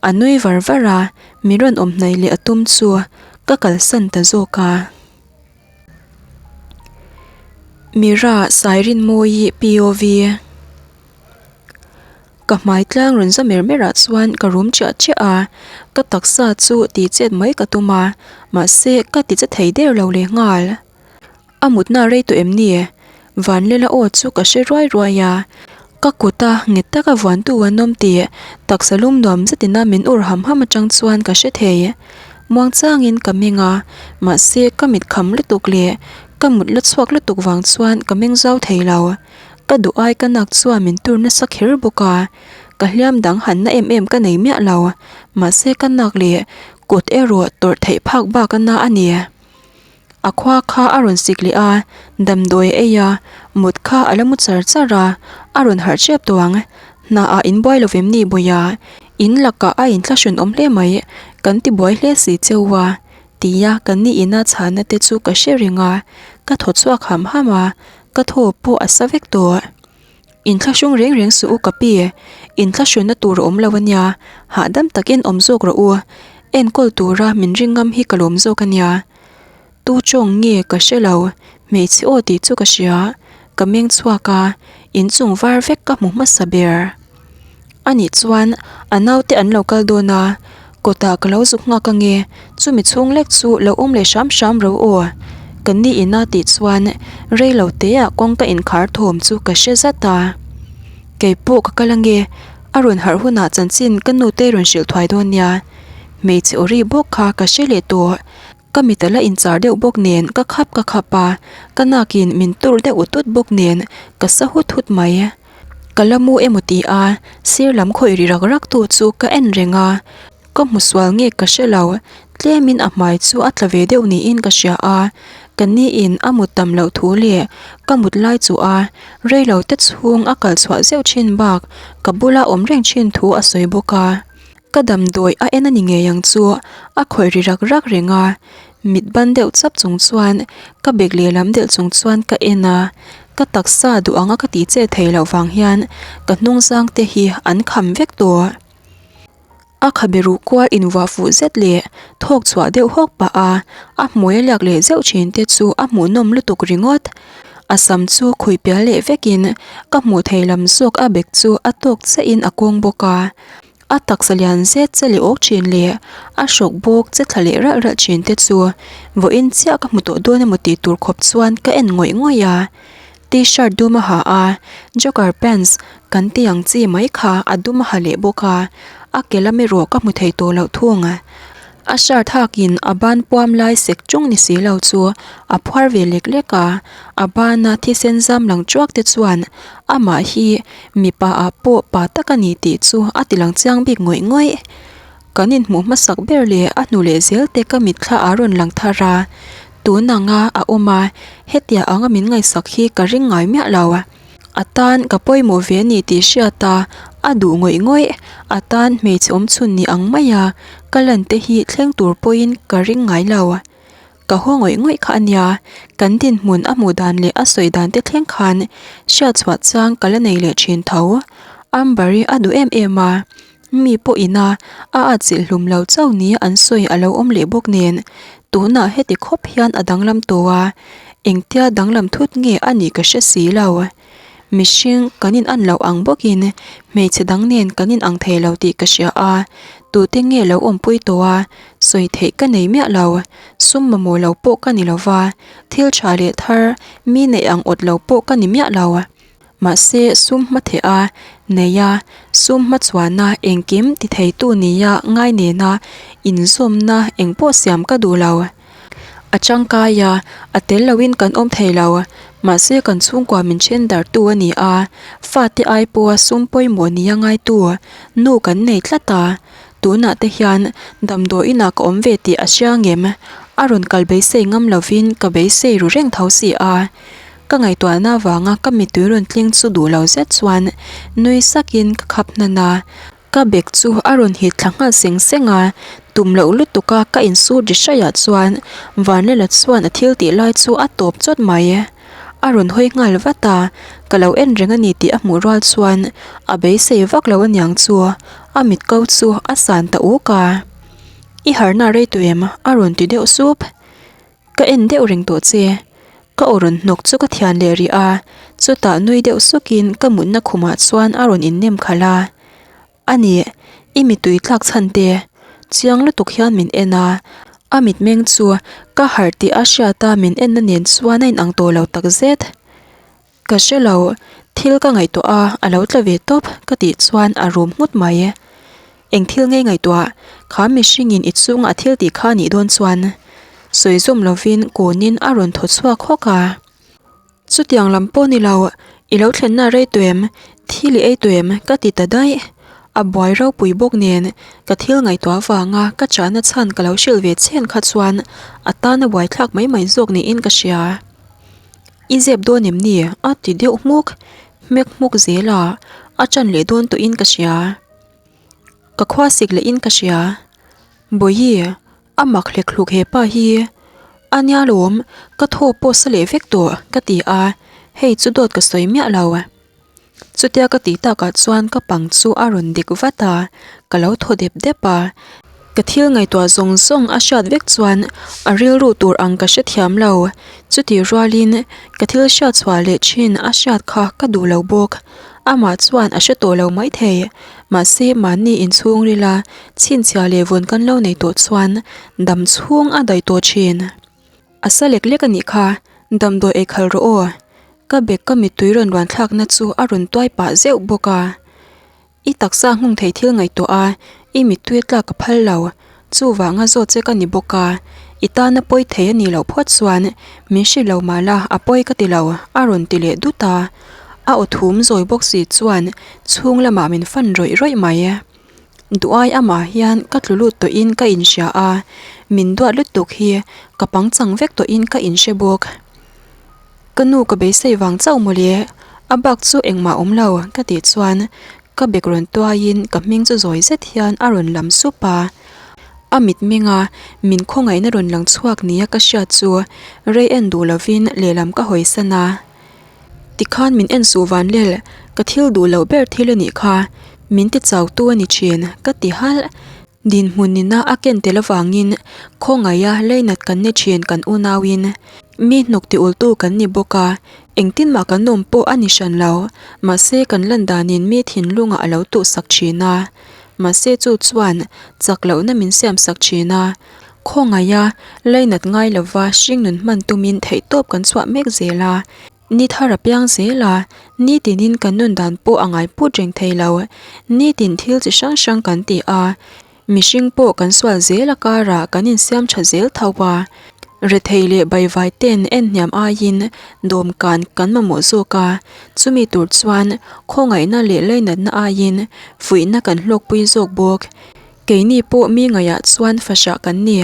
A nui var var a, min rawn awm hnaih leh a tum chu ka kalsan ta zawk a. Mira Sairinmawii POV. Ka hmai tlang rawn za mer mer ah chuan ka rum chiah chiah a, ka taksa chu ti chet mai ka tum a, mahse ka ti che thei der lo leh nghal. A mutna rei tawh em ni? Vanlela aw chu ka hre ruai ruai a, ka kut a nghet taka vuantu an awm tih taksa lum nuam zetin a min ur ham ham atang chuan ka hre thei. Muangchangin ka meng a, mahse ka mit kham lutuk leh ka mut la chhuak lutuk vang chuan ka meng zau thei lo. Ka duh ai ka nak chuan min tur nasa kher bawk a, ka hliam dang han na em em ka nei miah lo, mahse ka nak leh kut erawh tawrh theih phak bak a na a ni. A khua kha a rawn sik leh a, damdawi a ei a, mut kha a la mu char char a, a rawn harh tep tawh ang. Hna ah in buai lo vem ni Bawia, in lakah a inthlahrun awm hle mai, kan ti buai hle si cheu a, tia ka ni ina chhana te chu ka hre reng a, ka thaw chhuak ham ham a, Ka thaw pawh a sa vek tawh. Inthlahrung reng reng suh u ka pi, inthlahrunna tur a awm lo ania, hahdam takin awm zawk rawh u. Enkawl tura min ring ngam hi ka lawm zawk ania. Tu tawng nge ka hre lo, hmeichhe aw tih chu ka hria. Ka meng chhuak a, inchung var vek ka hmu hmasa ber. Anih chuan a naute an lo kal dawn a, kawtah ka lo zuk nghak ange, chumi chhung lek chu lo awm leh hram hram ro aw. Ka ni ina tih chuan rei lo teah kawngka inkhar thawm chu ka hre zat a. Kei pawh ka kal ange, a rawn harh hunah chanchin ka nute rawn hrilh thuai dawn nia. Hmeichhe aw ri bawk kha ka hre leh tawh. Ka mit a la inchar deuh bawk nen ka khap ka khap a, ka nakin min tur deuh ut ut bawk nen ka sa hut hut mai. Ka la mu emaw ti a, sir lam khawih ri rak rak tu chu ka en reng a, ka hmu sual nge ka hre lo, tlemin a hmai chu a tla ve deuh niin ka hria a, ka ni in a mut tam loh thu leh ka mut lai chu a rei lo te chhung a kal chhuah zeuh thin bak ka bula awm reng thin thu a sawi bawk a. Ka damdawi a en a ni ngei ang chu, a khawih ri rak rak reng a, mit ban deuh chap chung chuan ka bag lehlam delh chung chuan ka en a, ka taksa duh anga ka tih che thei loh vang hian ka hnung zang te hi an kham vek tawh. A khabe ruh kual invuah fuh zet leh thawk chhuah deuh hawk pah a, a hmui a liak leh zeuh thin te chu a hmuhnawm lutuk ringawt. A sam chu khuih pial leh vekin ka hmuh thei lam zawk a bag chu a tawk chiahin a kawng bawk a. A taksa lian zet che leh awk thin leh a hrawk bawk che thla leh ralh ralh thin te chu vawiin chiah ka hmu tawh dawn emaw tih tur khawp chuan ka en ngawih ngawih a. T-shirt dum a ha a, joker pants kan ti ang chi mai kha a dum a ha leh bawk a, a ke lam erawh ka hmu thei tawh loh thung. A shirt hakin a ban puam lai sek chung ni si lo chu a phuar ve lek lek a, a bana thisen zam lang chuak te chuan amah hi mipa ah pawh pa tak a ni tih chu a ti lang chiang bik ngawih ngawih. Kan inhmuh hmasak ber leh a hnu leh zel te ka mitthla a rawn lang thar a, tun anga a awm a, hetiang anga min ngaihsak hi ka ring ngai miah lo. A tan ka pawimawh ve a ni tih hriat a, a duh ngawih ngawih. A tan hmeichhe awm chhun ni ang mai a, ka lan te hi thleng tur pawhin ka ring ngai lo. Ka haw ngawih ngawih kha a nia, kan dinhmun a hmuh dan leh a sawi dan te thleng khan hriat chhuah chang ka la nei leh thin tho. Amber-i a duh em em a, Mi pawh ina a atchilh hlum lo chauh ni an sawi a lo awm leh bawk nen, tunah heti khawp hian a danglam tawh a, engtia danglam thut nge a nih ka hre si lo. Mihring kan in an loh ang bawkin hmeichhe dang nen kan in ang thei lo tih ka hria a, tute nge lo awmpui tawh a, sawi theih ka nei miah lo. Sum mamawh lo pawh ka ni lo va, thil tha leh thar mi neih ang awt lo pawh ka ni miah lo. Mahse, sum hmatheh a, nei a, sum hmachhuana engkim ti theitu nia ngai nena inzawmna engpawh siam ka duh lo. A tangkai a, a tel loin kan awm thei lo. Mahse kan chhungkua min then darhtu a ni a, fate ai pawha sum pawimawh nia ngaitu nu kan nei tlat a. Tunah te hian damdawi inah ka awm ve tih a hria ngem? A rawn kal beisei ngam lovin ka beisei ru reng tho si a. Ka ngaihtuahna avanga ka mittui rawn tling chu duh lo zet chuan nui sakin ka khap hnan a. Ka bag chu a rawn hit thla nghal seng seng a, tum loh lutuk a ka insut ri hraih ah chuan Vanlela chuan a thil tih lai chu a tawp chawt mai. A rawn hawi nghal vat a, ka lo en reng a ni tih a hmuh rual chuan a beisei vak lo aniang chu a mit ko chu a san ta uk a. I harna rei tawh em? a rawn ti deuh sup. Ka en deuh reng tawh che. Ka aw rawn hnawk chu ka thian leh rih a, chutah nui deuh sukin ka mutna khumah chuan a rawn innem khalh a. A ni, i mittui tlak chhan te. Chiang lutuk hian min en a, a mitmeng chu ka harh tih a hriat a min enna nen chuan a inang tawh lo takzet. Ka hre lo, thil ka ngaihtuah a, a lo tla ve tawp ka tih chuan a rum nghut mai. Eng thil ngei ngaihtuah, kha mihringin i chunga a thil tih kha a nih dawn chuan sawi zawm lovin kunin a rawn thaw chhuak hawk a. Chutiang lam pawh ni lo, i lo thlenna rei tawh em, thil i ei tawh em ka ti ta daih. A buai ropui bawk nen ka thil ngaihtuah avanga ka chahna chhan ka lo hrilh ve chhen kha chuan a tana buaithlak mai mai zawk niin ka hria. I zep dawn em ni? a ti deuh hmuk hmek hmuk zel a, a ṭan leh dawn tawhin ka hria. Ka khua sik lehin ka hria. Bawihi, a mak hlek hluk he pa hi. A nia lawm, ka thaw pawh sa leh vek tawh ka ti a, hei chu dawt ka sawi miah lo. Chutia ka tih takah chuan ka pang chu a rawn dik vat a, ka lo thaw dep dep a. Ka thil ngaihtuah zawng zawng a hriat vek chuan a rilru tur ang ka hrethiam lo. Chutih rualin ka thil hriat chhuah leh thin a hriat kha ka duh lo bawk. Amah chuan a hre tawh lo maithei. Mahse mahni inchhung rila chhinchhiah leh vawn kan lo nei tawh chuan dam chhung a daih tawh thin. A sa lek lek a nih kha, damdawi ei khalh rawh aw. Ka bag ka mittui rawn ruan thlakna chu a rawn tuai pah zeuh bawk a. I taksa nghawng thei thil ngaihtuah a, i mittui a tlak ka phal lo. Chuvanga zawt che ka ni bawk a, i tana pawi thei a nih loh phawt chuan min hrilh lo mah la a pawi ka ti lo, a rawn ti leh dut a. A aw thum zawi bawk si chuan chhung lamah min fan rawih rawih mai. Duai amah hian ka tlu lut tawhin ka inhria a, min duat lutuk hi ka pangchang vek tawhin ka inhre bawk. Ka nu ka beisei vang chauh mawle, a bak chu engmah awm lo ka tih chuan ka bek rawn tuaiin ka hming chu zawi zet hian a rawn lam sup a. A mitmenga min khawngaihna rawn lang chhuak nia ka hriat chu rei en duh lovin lehlam ka hawisan a. Tikhan min en suh Vanlel, ka thil duh loh ber thil a nih kha, min ti chau tu a ni thin, ka ti halh. Dinhmun nina a ken tel avangin khawngaiha leinat kan ni thin kan unauin mi hnuk ti ultu kan ni bawk a, engtin mah kan awm pawh a ni hran lo, mahse kan lan danin mi thinlungah a lo tuhsak thin a, mahse chu chuan chak lohna min siamsak thin a, Khawngaiha leinat ngai lova hringnun hman tumin theihtawp kan chhuah mek zel a, ni thar a piang zel a, nitinin kan nun dan pawh a ngai put reng thei lo. Nitin thil chi hrang hrang kan ti a, mihring pawh kan sual zel a karah kan insiam tha zel tho a, rethei leh baivai ten en hniam aiin dawmkan kan mamawh zawk a, chumi tur chuan khawngaihna leh leinatna aiin fuihna kan hlawkpui zawk bawk. Keini pawh mi ngaihah chuan fahrah kan ni.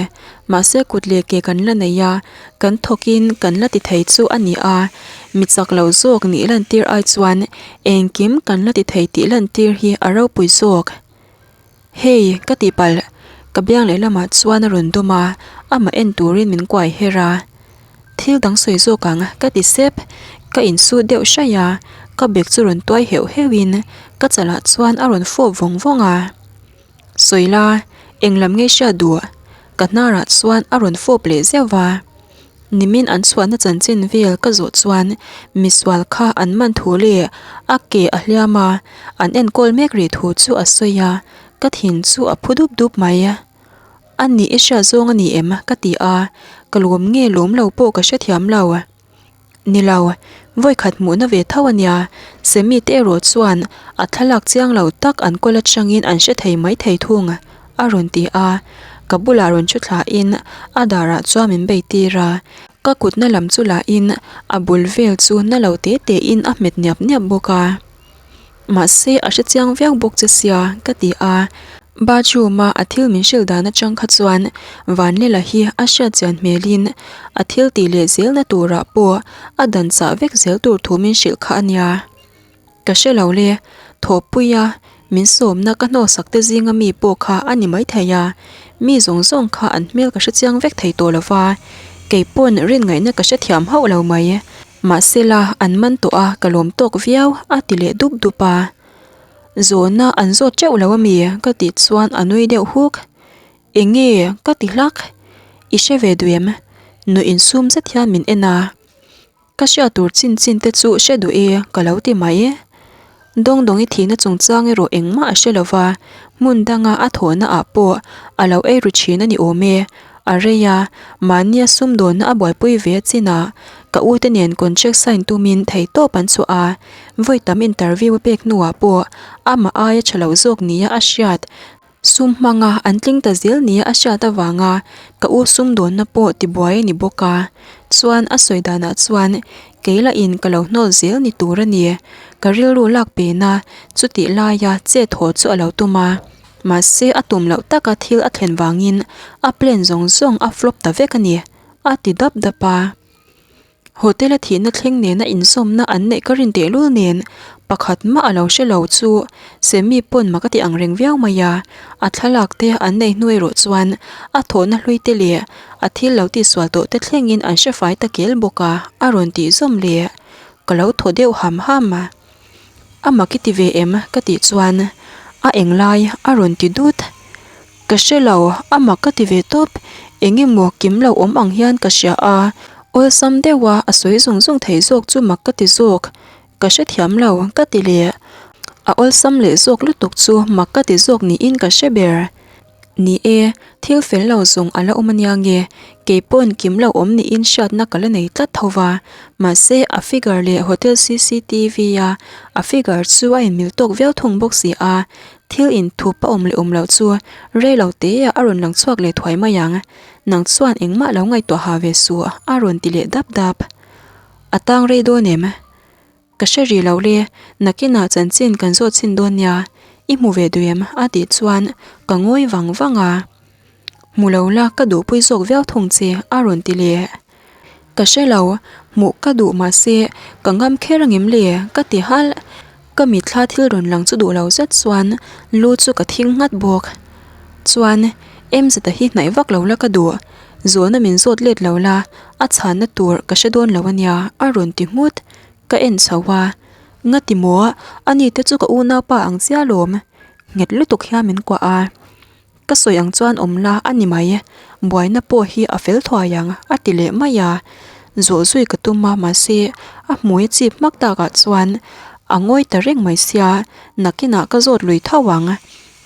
Mahse kut leh ke kan la nei a, kan thawkin kan la ti thei chu a ni a. Mi chak lo zawk nih lantir ai chuan engkim kan la ti thei tih lantir hi a ropui zawk. Hei, ka tihpalh, ka biang lehlamah chuan a rawn dawm a, amah en turin min kuai her a. Thil dang sawi zawk ang, ka ti sep. Ka insut deuh hraih a, ka bag chu rawn tuai heuh heuhin ka chalah chuan a rawn fawp vawng vawng a. Sawi la, eng lam nge hriat duh? Ka hnarah chuan a rawn fawp leh zeuh va. Nimin an chhuahna chanchin vel ka zawh chuan misual kha an man thu leh a ke a hliam a, an enkawl mek rih thu chu a sawi a, ka thin chu a phu dup dup mai. A nih i hriat zawng a ni em? Ka ti a, ka lawm nge lawm lo pawh ka hrethiam lo. Ni lo, vawikhat hmuhna ve tho a nia. Semi te erawh chuan a thlalak chiang lo tak an kawl atangin an hre thei mai thei thung, a rawn ti a. Ka bulah rawn thu thlain a darah chuan min bei tir a. Ka kutna lam chu la in a bul vel chu na lo te te in a hmet niap niap bawk a. Mahse a hre chiang viau bawk che sia ka ti a. Bathroom a a thil min hrilh dan atang kha chuan Vanlela hi a hriat chian hmel in a thil tih leh zelna turah pawh a dan chah vek zel tur thu min hrilh kha a nia. Ka hre lo le, thawhpuia min sawmna ka hnawhsak te zinga mi pawh kha a ni maithei a, mi zawng zawng kha an hmel ka hre chiang vek thei tawh lo va, kei pawn rin ngaihna ka hre thiam hauh lo mai. Mahsela an man tawh a ka lawm tawk viau a ti leh dup dup a. Zawhna an zawt teuh lo a mi ka tih chuan a nui deuh huk. Eng nge ka ti hlak? I hre ve duh em? Nuih insum zet hian min en a. Ka hriat tur chin chin te chu hre duh e ka lo ti mai. Dawngdawngi thihna chungchang erawh engmah a hre lo va, hmun danga a thawhna ah pawh a lo ei ru thin a ni awm e. A rei a, mahnia sumdawnna a buaipui ve a chin a, ka u te nen contract sign tumin theihtawp an chhuah a, vawi tam interview a pek hnuah pawh amah aia tha lo zawk nia a hriat. Sum hmanga an tling ta zel nia a hriat avanga ka u sumdawnna pawh tibuai a ni bawk a, chuan a sawi danah chuan kei lahin ka lo hnawl zel ni tur a ni. Ka rilru lak pena chutih laia chet haw chu a lo tum a, mahse a tum loh taka thil a thlen vangin a plan zawng zawng a flop ta vek a ni, a ti dap dap a. Hotel a thihna thleng nena inzawmna an neih ka rin tehlul nen pakhat mah a lo hre lo chu Semi pawn mak a ti ang reng viau mai a, a thlalak te an nei hnu erawh chuan a thawhna hlui te leh a thil lo tihsual tawh te thlengin an hre fai ta kel bawk a, a rawn tih zawm leh ka lo thaw deuh ham ham a. A mak i ti ve em? ka tih chuan a englai a rawn ti dut. Ka hre lo, a mak ka ti ve tawp. Eng emaw kim lo awm ang hian ka hria a, awlsam deuha a sawi zung zung thei zawk chu mak ka ti zawk. Ka hrethiam lo, ka ti leh. A awlsam leh zawk lutuk chu mak ka ti zawk niin ka hre ber. Ni e, thil fel lo zawng a la awm ania nge, kei pawn kim lo awm niin hriatna ka la nei tlat tho va. Mahse, a figure leh hotel cctv a a figure chu a inmil tawk viau thung bawk si a, Thil inthup a awm leh awm loh chu rei lo teah a rawn lang chhuak leh thuai mai ang. Nang chuan engmah lo ngaihtuah ha ve suh a rawn ti leh dap dap. A tang rei dawn em? Ka hre rih lo le, nakinah chanchin kan zawt chhin dawn nia, i hmu ve duh em? a tih chuan ka ngawi vang vang a. Hmu lo la ka duhpui zawk viau thung che a rawn ti leh. Ka hre lo, hmuh ka duh mahse ka ngam kher angem le ka ti halh. Ka mitthla thil rawn lang chu duh lo zet chuan lu chu ka thing nghat bawk. Chuan MZ-a hi hnaih vak lo la ka duh, zawhna min zawt let lo la a chhanna tur ka hre dawn lo ania a rawn ti nghut. Ka en chho a, Ngati maw ani te chu ka unaupa ang chiah alawm nghet lutuk hian min kuah a. Ka sawi ang chuan awm la a ni mai, buaina pawh hi a fel thuai ang a ti leh mai a, zawh zui ka tum a mahse a hmui a chip hmak takah chuan a ngawi ta reng mai sia, nakinah ka zawt lui tho ang.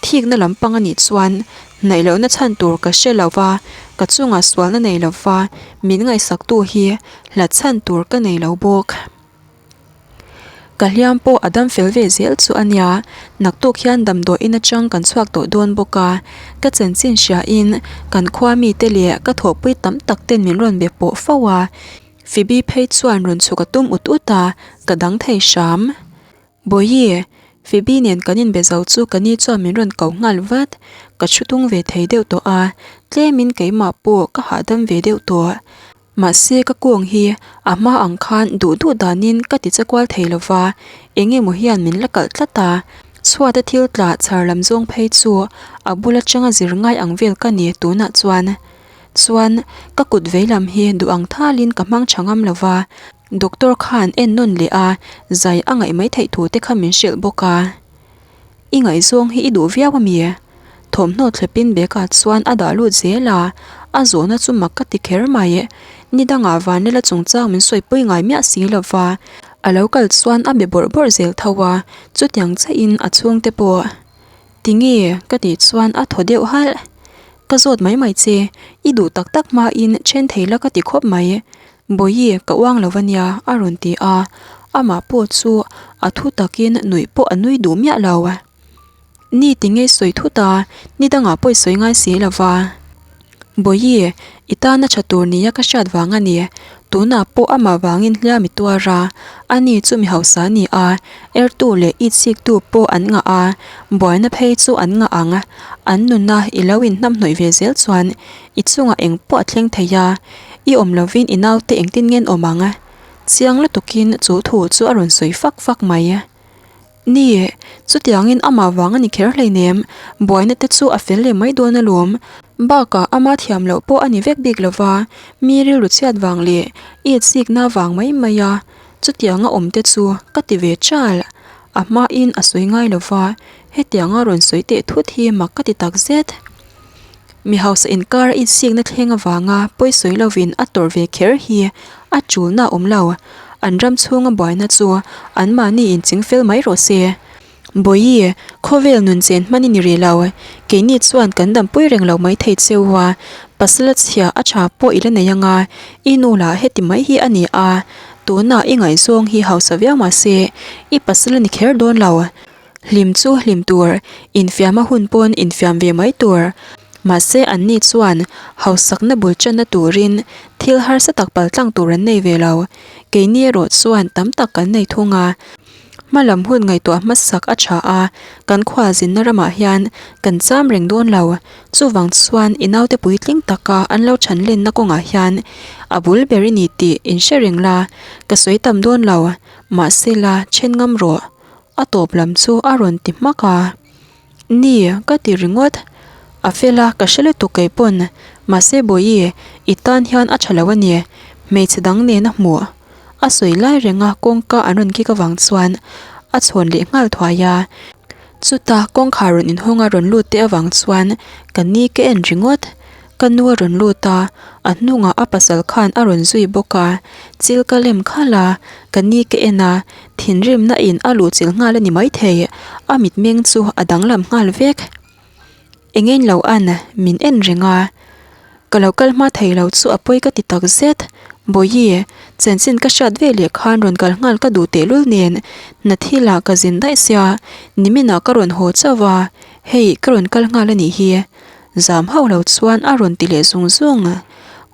Thikna lampang a nih chuan hnaih lohna chhan tur ka hre lo va, ka chungah sualna nei lo va min ngaihsaktu hi hlat chhan tur ka nei lo bawk. Ka hliam pawh a dam fel ve zel chu a nia, naktuk hian damdawiin atang kan chhuak tawh dawn bawk a, ka chanchin hriain kan khua mite leh ka thawhpui tam tak ten min rawn be pawh fo a, Phoebe phei chuan rawn chhuk a tum ut ut a, ka dang thei hram. Bawihi, Phoebe nen kan inbe zo chu ka ni chuan min rawn ko nghal vat, ka thu tung ve thei deuh tawh a, tlemin keimah pawh ka hahdam ve deuh tawh. Mahse ka kawng hi a hma ang khan duh duh danin ka ti che kual thei lova, eng emaw hian min la kalh tlat a. Chhuata thil tla chhar lam zawng phei chu a bul atanga zir ngai ang vel ka ni tunah chuan. Chuan ka kut veilam hi duh ang thalin ka hmang tha ngam lova, doctor khan en nawn leh a zai a ngaih mai theih thu te kha min hrilh bawk a. I ngaihzawng hi i duh viau a mi? Thawmhnaw thlepin bag-ah chuan a dah lut zel a, a zawhna chu mak ka ti kher mai. Ni dangah Vanlala chungchang min sawipui ngai miah si lo va, a lo kal chuan a be bawrh bawrh zel tho a, chutiang chiahin a chhungte pawh. Tinge? ka tih chuan a thaw deuh halh. Ka zawt mai mai che, i duh tak tak hmain then thei la ka ti khawp mai. Bawihi, ka uang lo a nia, a rawn ti a. Amah pawh chu a thu takin nuih pawh a nui duh miah lo. Ni ti ngei sawi thut a, ni dangah pawh i sawi ngai si lo va. Bawihi, i tana tha tur nia ka hriat vang a ni. Tunah pawh amah vangin hliam i tuar a, ani chu mi hausa a ni a, ertu leh itsiktu pawh an ngah a, buaina phei chu an ngah ang. An nuna i lo inhnamhnawih ve zel chuan i chungah eng pawh a thleng thei a, i awm lovin i naute engtin nge an awm ang? Chiang lutukin chu thu chu a rawn sawi fak fak mai. Ni, chutiangin amah vang a ni kher hleinem, buaina te chu a fel leh mai dawn alawm. Bakah ama thiam loh pawh a ni vek bik lova, mi rilru chhiat vang leh it zikna vang mai mai a, chutianga awm te chu ka ti ve chal. A hmain a sawi ngai lova, hetianga rawn sawi teh thut hi mak ka ti takzet. Mi hausa inkar a insikna thleng avanga pawisawi lovin a tawrh ve kher hi a tulna a awm lo. An ram chhunga buaina chu anmahni inchingfel mai rawh se. Bawihi, khawvel nun chen hman i ni rih lo. Keini chuan kan dampui reng lo mai thei che u a, pasal a chhia a tha pawh i la nei anga, i nu lah heti mai hi a ni a, tunah i ngaihzawng hi hausa viau mahse i pasal a ni kher dawn lo. Hlim chu hlim tur, infiam a hun pawn infiam ve mai tur. Mahse anni chuan hausakna bul channa turin thil harsa tak paltlang tur an nei ve lo. Keini erawh chuan tam tak kan nei thung a. Hma lam hun ngaihtuah hmasak a tha a, kan khualzinna ramah hian kan cham reng dawn lo. Chuvang chuan i naute puitling taka an lo chhan lenna kawngah hian a bul ber i ni tih inhre reng la, ka sawi tam dawn lo. Mahse la then ngam rawh. A tawp lam chu a rawn ti hmak a, Ni, ka ti ringawt. A fel a, ka hre lutuk kei pawn. Mahse Bawihi, i tan hian a tha lo a ni. Hmeichhe dang nen a hmuh. A sawi lai reng a kawngka an rawn kik avang chuan a chhawn leh nghal thuai a. Chutah kawngkhar rawn inhawng a rawn lut te avang chuan ka ni ka en ringawt. Ka nu a rawn lut a, a hnungah a pasal khan a rawn zui bawk a, chil ka lem khalh a, ka ni ka en a, thinrimna in a luh chilh nghal a ni maithei, a mitmeng chu a danglam nghal vek. Engein lo an min en reng a, ka lo kal hma thei lo chu a pawi ka ti tak zet, Bawihi, chanchin ka hriat ve leh khan rawn kal nghal ka duh tehlul nen, hna thilah ka zin daih sia, niminah ka rawn haw chauh a, hei ka rawn kal nghal a nih hi. Zam hauh lo chuan a rawn ti leh zung zung.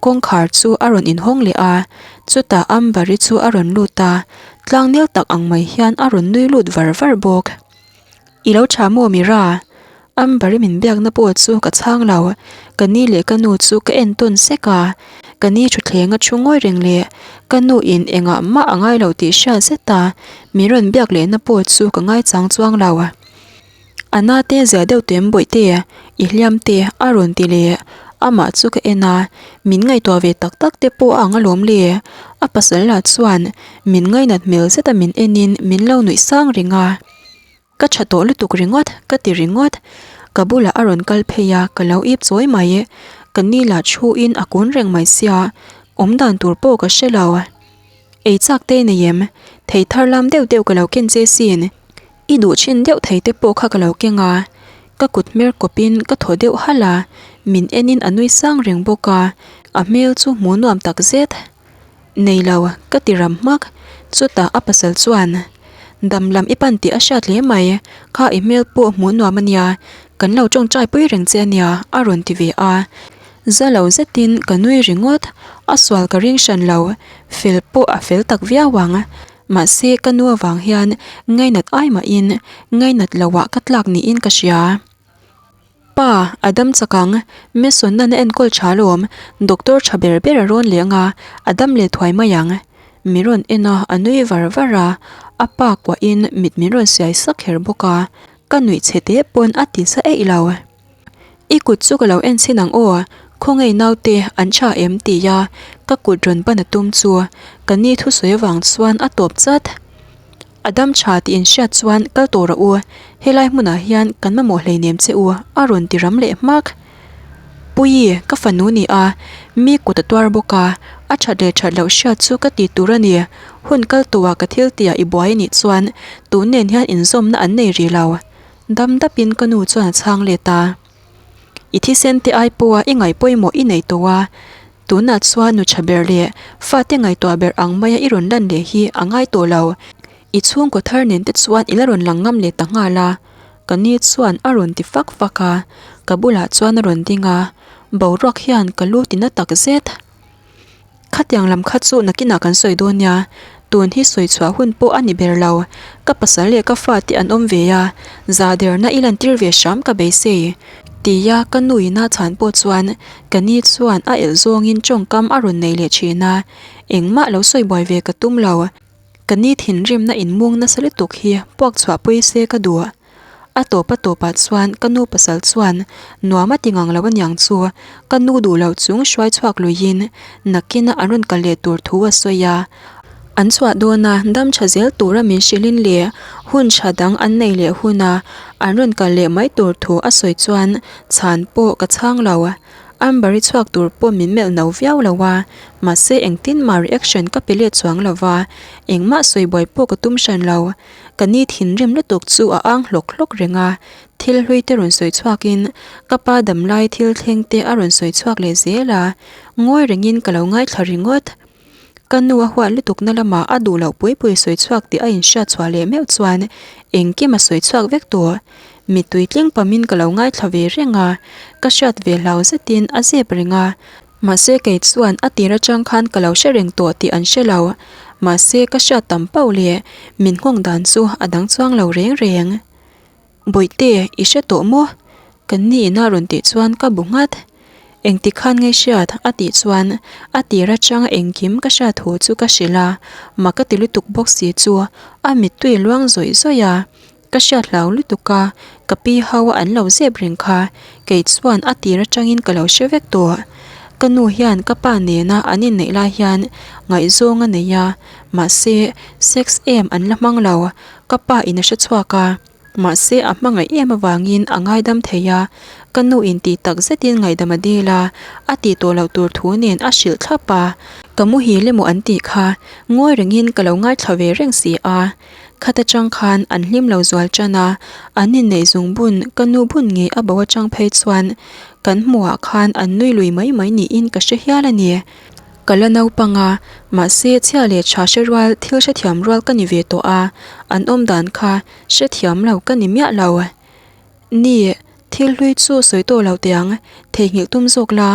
Kawngkhar chu a rawn inhawng leh a, chutah Ambari chu a rawn lut a, tlangnel tak ang mai hian a rawn nui lut var var bawk. I lo tha maw Mira? Ambari min biakna pawh chu ka chhang lo, ka ni leh ka nu chu ka en tawn sek a, ka ni thutthleng a thu ngawi reng leh ka nu in engah mah a ngai lo tih hriat zet a, min rawn biak lehna pawh chu ka ngaichang chuang lo. A na te zia deuh tuem bawihte, i hliam te a rawn ti leh. Amah chu ka en a, min ngaihtuah ve tak tak te pawh a ang alawm le. A pasal lah chuan min ngainat hmel zeta min enin min lo nuih sang reng a. Ka tha tawh lutuk ringawt, ka ti ringawt. Ka bulah a rawn kal phei a, ka lo ip chawi mai. Ka ni lah thuin a kun reng mai sia, awm dan tur pawh ka hre lo. Ei chak te nei em? Thei thar lam deuh deuh ka lo ken che sin. I duh chin deuh thei te pawh kha ka lo keng a, ka kut hmer kawp in ka thaw deuh halh a, min en in a nui sang reng bawk a, a hmel chu hmuh nuam tak zet. Nei lo, ka ti ram hmak, chutah a pasal chuan, Dam lam i pan tih a hriat hle mai, kha i hmel pawh hmuh nuam a nia, kan lo tawngtai pui reng che a nia, a rawn ti ve a. Za lo zetin ka nui ringawt, a sual ka ring hran lo, fel pawh a fel tak viau ang. Mahse ka nu avang hian ngainat ai mahin ngainat loah ka tlak niin ka hria. Pa, a dam chak ang, Mason nan a enkawl tha alawm, doctor tha ber ber a rawn leng a, a dam leh thuai mai ang. Mi rawn en a, a nui var var a, a pa kuahin mit min rawn siai sak kher bawk a, ka nuih chhe te pawn a ti za eih lo. I kut chu ka lo en chhin ang aw, khawngaih naute an tha em tia ka kut rawn ban a tum chu ka ni thusawi avang chuan a tawp chat. A dam tha tih inhriat chuan kal tawh rawh u, helai hmunah hian kan mamawh hleinem che u a rawn ti ram leh hmak. Puii, ka fanu ni a, mi kut a tuar bawk a, a that leh that loh hriat chu ka ti tur a ni, hun kal tawhah ka thil tihah i buai a nih chuan tun nen hian inzawmna an nei rih lo. Dam dapin ka nu chuan a chhang let a, I thisen te ai pawha i ngaih pawimawh i nei tawh a, tunah chuan nu tha ber leh fate ngaihtuah ber ang maia i rawn lan leh hi a ngai tawh lo. I chhungkaw thar nen te chuan i la rawn lang ngam leh ta nghal a, ka ni chuan a rawn ti fak fak a, ka bulah chuan a rawn ding a. Boruak hian ka lu tina tak zet. Khatiang lam kha chu nakinah kan sawi dawn nia, tun hi sawi chhuah hun pawh a ni ber lo. Ka pasal leh ka fate an awm ve a, za derna i lantir ve hram ka beisei. Tia ka nu ina chhan pawh chuan ka ni chuan a elh zawngin tawngkam a rawn nei leh thin a, engmah lo sawi buai ve ka tum lo. Ka ni thinrimna inmung nasa lutuk hi puak chhuah pui se ka duh. A tawp a tawpah chuan ka nu pasal chuan nuam a ti ngang lo aniang chu ka nu duh loh chung hruai chhuak luiin nakina an rawn kal leh tur thu a sawi a. An chhuah dawna dam tha zel tura min hrilhin leh hun tha dang an nei leh huna an rawn kal leh mai tur thu a sawi chuan chhan pawh ka chhang lo. Amber-i chhuak tur pawh min melh no viau lo a, mahse engtin mah reaction ka pe let chuang lo va, engmah sawi buai pawh ka tum hran lo. Ka ni thinrim lutuk chu a ang hlawk hlawk reng a, thil hlui te rawn sawi chhuakin ka pa damlai thil thleng te a rawn sawi chhuak leh zel a, ngawi rengin ka lo ngaithla ringawt. Ka nu a huat lutukna lamah a duh loh pui pui sawi chhuak tih a inhriat chhuah leh meuh chuan engkim a sawi chhuak vek tawh. Mittui tling pamin ka lo ngaithla ve reng a, ka hriat ve hlau zetin a zep reng a. Mahse kei chuan a tir atang khan ka lo hre reng tawh tih an hre lo. Mahse ka hriat tam pauh leh min nghawng dan chu a dang chuang lo reng reng. Bawihte, i hre tawh maw? Kan ni ina rawn tih chuan ka bu nghat. Engti khan nge hriat? a tih chuan a tir atanga engkim ka hriat thu chu ka hrilh a, mak ka ti lutuk bawk si chu a mittui luang zawih zawih a. Ka hriat hlau lutuk a, ka pi ho a an lo zep reng kha, kei chuan a tir atangin ka lo hre vek tawh. Ka nu hian ka pa nena an inneih lai hian ngaihzawng a nei a, mahse sex em an la hmang lo, ka pa in a hre chhuak a, mahse a hmangaih em avangin a ngaidam thei a, ka nu in tih tak zetin ngaihdam a dil a, a tih tawh loh tur thu nen a hrilh thlap a, ka muhil emaw an tih kha ngawi rengin ka lo ngaithla ve reng si a. Khat atang khan an hlim lo zual tan a, an inneih zung bun ka nu bun ngei a bo atang phei chuan kan hmuhah khan an nui lui mai mai niin ka hre hial a ni. Ka la naupang a, mahse chhia leh tha hre rual thil hrethiam rual ka ni ve tawh a, an awm dan kha hrethiam lo ka ni miah lo. Ni, thil hlui chu sawi tawh lo teh ang, theihnghilh tum zawk la,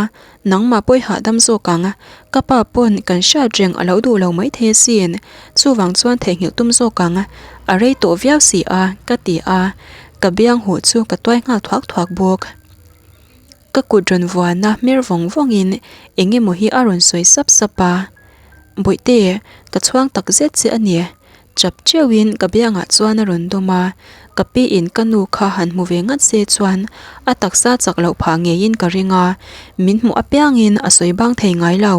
nangmah pawi hahdam zawk ang, ka pa pawn kan hriat reng a lo duh lo maithei asin, chuvang chuan theihnghilh tum zawk ang, a rei tawh viau si a, ka ti a, ka biang huh chu ka tuai nghal thuak thuak bawk. Ka kut rawn vuana hmer vawng vawngin eng emaw hi a rawn sawi sap sap a, Bawihte, ka chhuang tak zet che a ni. Chap teuhin ka biangah chuan a rawn dawm a, ka piin ka nu kha han hmu ve ngat se chuan a taksa chak loh phah ngeiin ka ring a, min hmuh apiangin a sawi bang thei ngai lo.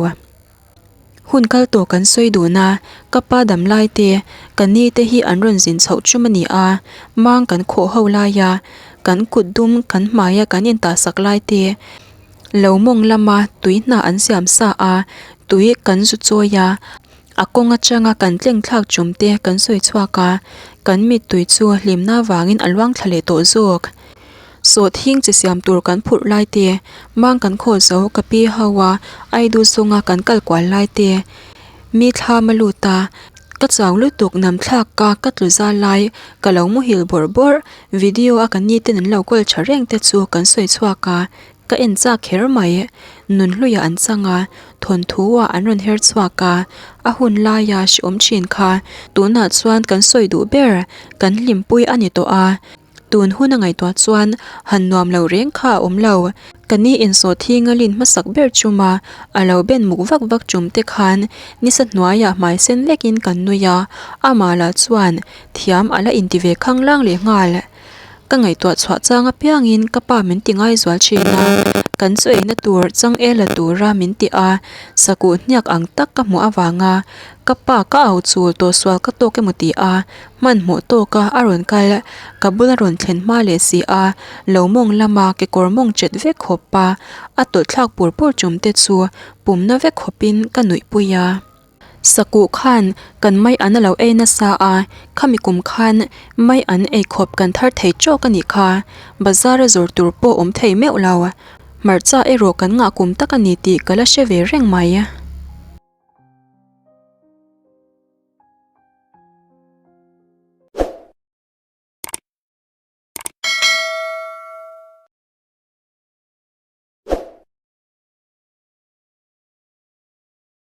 Hun kal tawh kan sawi dun a, ka pa dam lai te, ka ni te hi an rawn zin chhoh ṭum a ni a, mang kan khawh ho lai a, kan kut dum kan hmaia kan intah sak lai te, lo mawng lama tui hna an siam sa a, tui kan zu chawi a, a kawng atanga kan tleng thlak ṭum te kan sawi chhuak a, kan mittui chu hlimna vangin a luang thla leh tawh zawk. Sawhthing chi siam tur kan phurh lai te, mang kan khaw zo ka pi ho a, Aidu zawnga kan kal kual lai te, mi thlam a lut a, ka chau lutuk nam thlak ka ka tlu zal lai, ka lo muhil bawrh bawrh, video a ka ni ten an lo kawl tha reng te chu kan sawi chhuak a, ka en chak kher mai, nunhluiah an chang a, thawnthu ah an rawn her chhuak a, a hun laia hreawm thin kha tunah chuan kan sawi duh ber, kan hlimpui a ni tawh a. Tun hun a ngaihtuah chuan han nuam lo reng kha a awm lo. Ka ni insawhthing a lin hmasak ber chum a, a lo ben muk vak vak chum te khan nisa hnuaiah hmai sen lekin kan nui a, amah lah chuan thiam a la inti ve khanglang leh nghal. Ka ngaihtuah chhuah chang apiangin ka pa min ti ngai zual thin a, kan chu eina tur changel la tura min ti a, sakuh hniak ang tak ka hmuh avanga ka pa ka au chul tawhsual ka tawk emaw ti a, Hmanhmawh tawka a rawn kal, ka bula rawn thlen hma leh si a, lo mawng lama kekawr mawng chet vek khawp a, a tawlh thlak pur pur chum te chu pumna vek khawpin ka nuih pui a. Sakuh khan kan mai an a lo ei nasa a, khami kum khan mai an ei khawp kan thar thei tawk a nih kha, bazar a zawr tur pawh awm thei meuh lo. Hmarcha erawh kan ngah kum tak a ni tih ka la hre ve reng mai.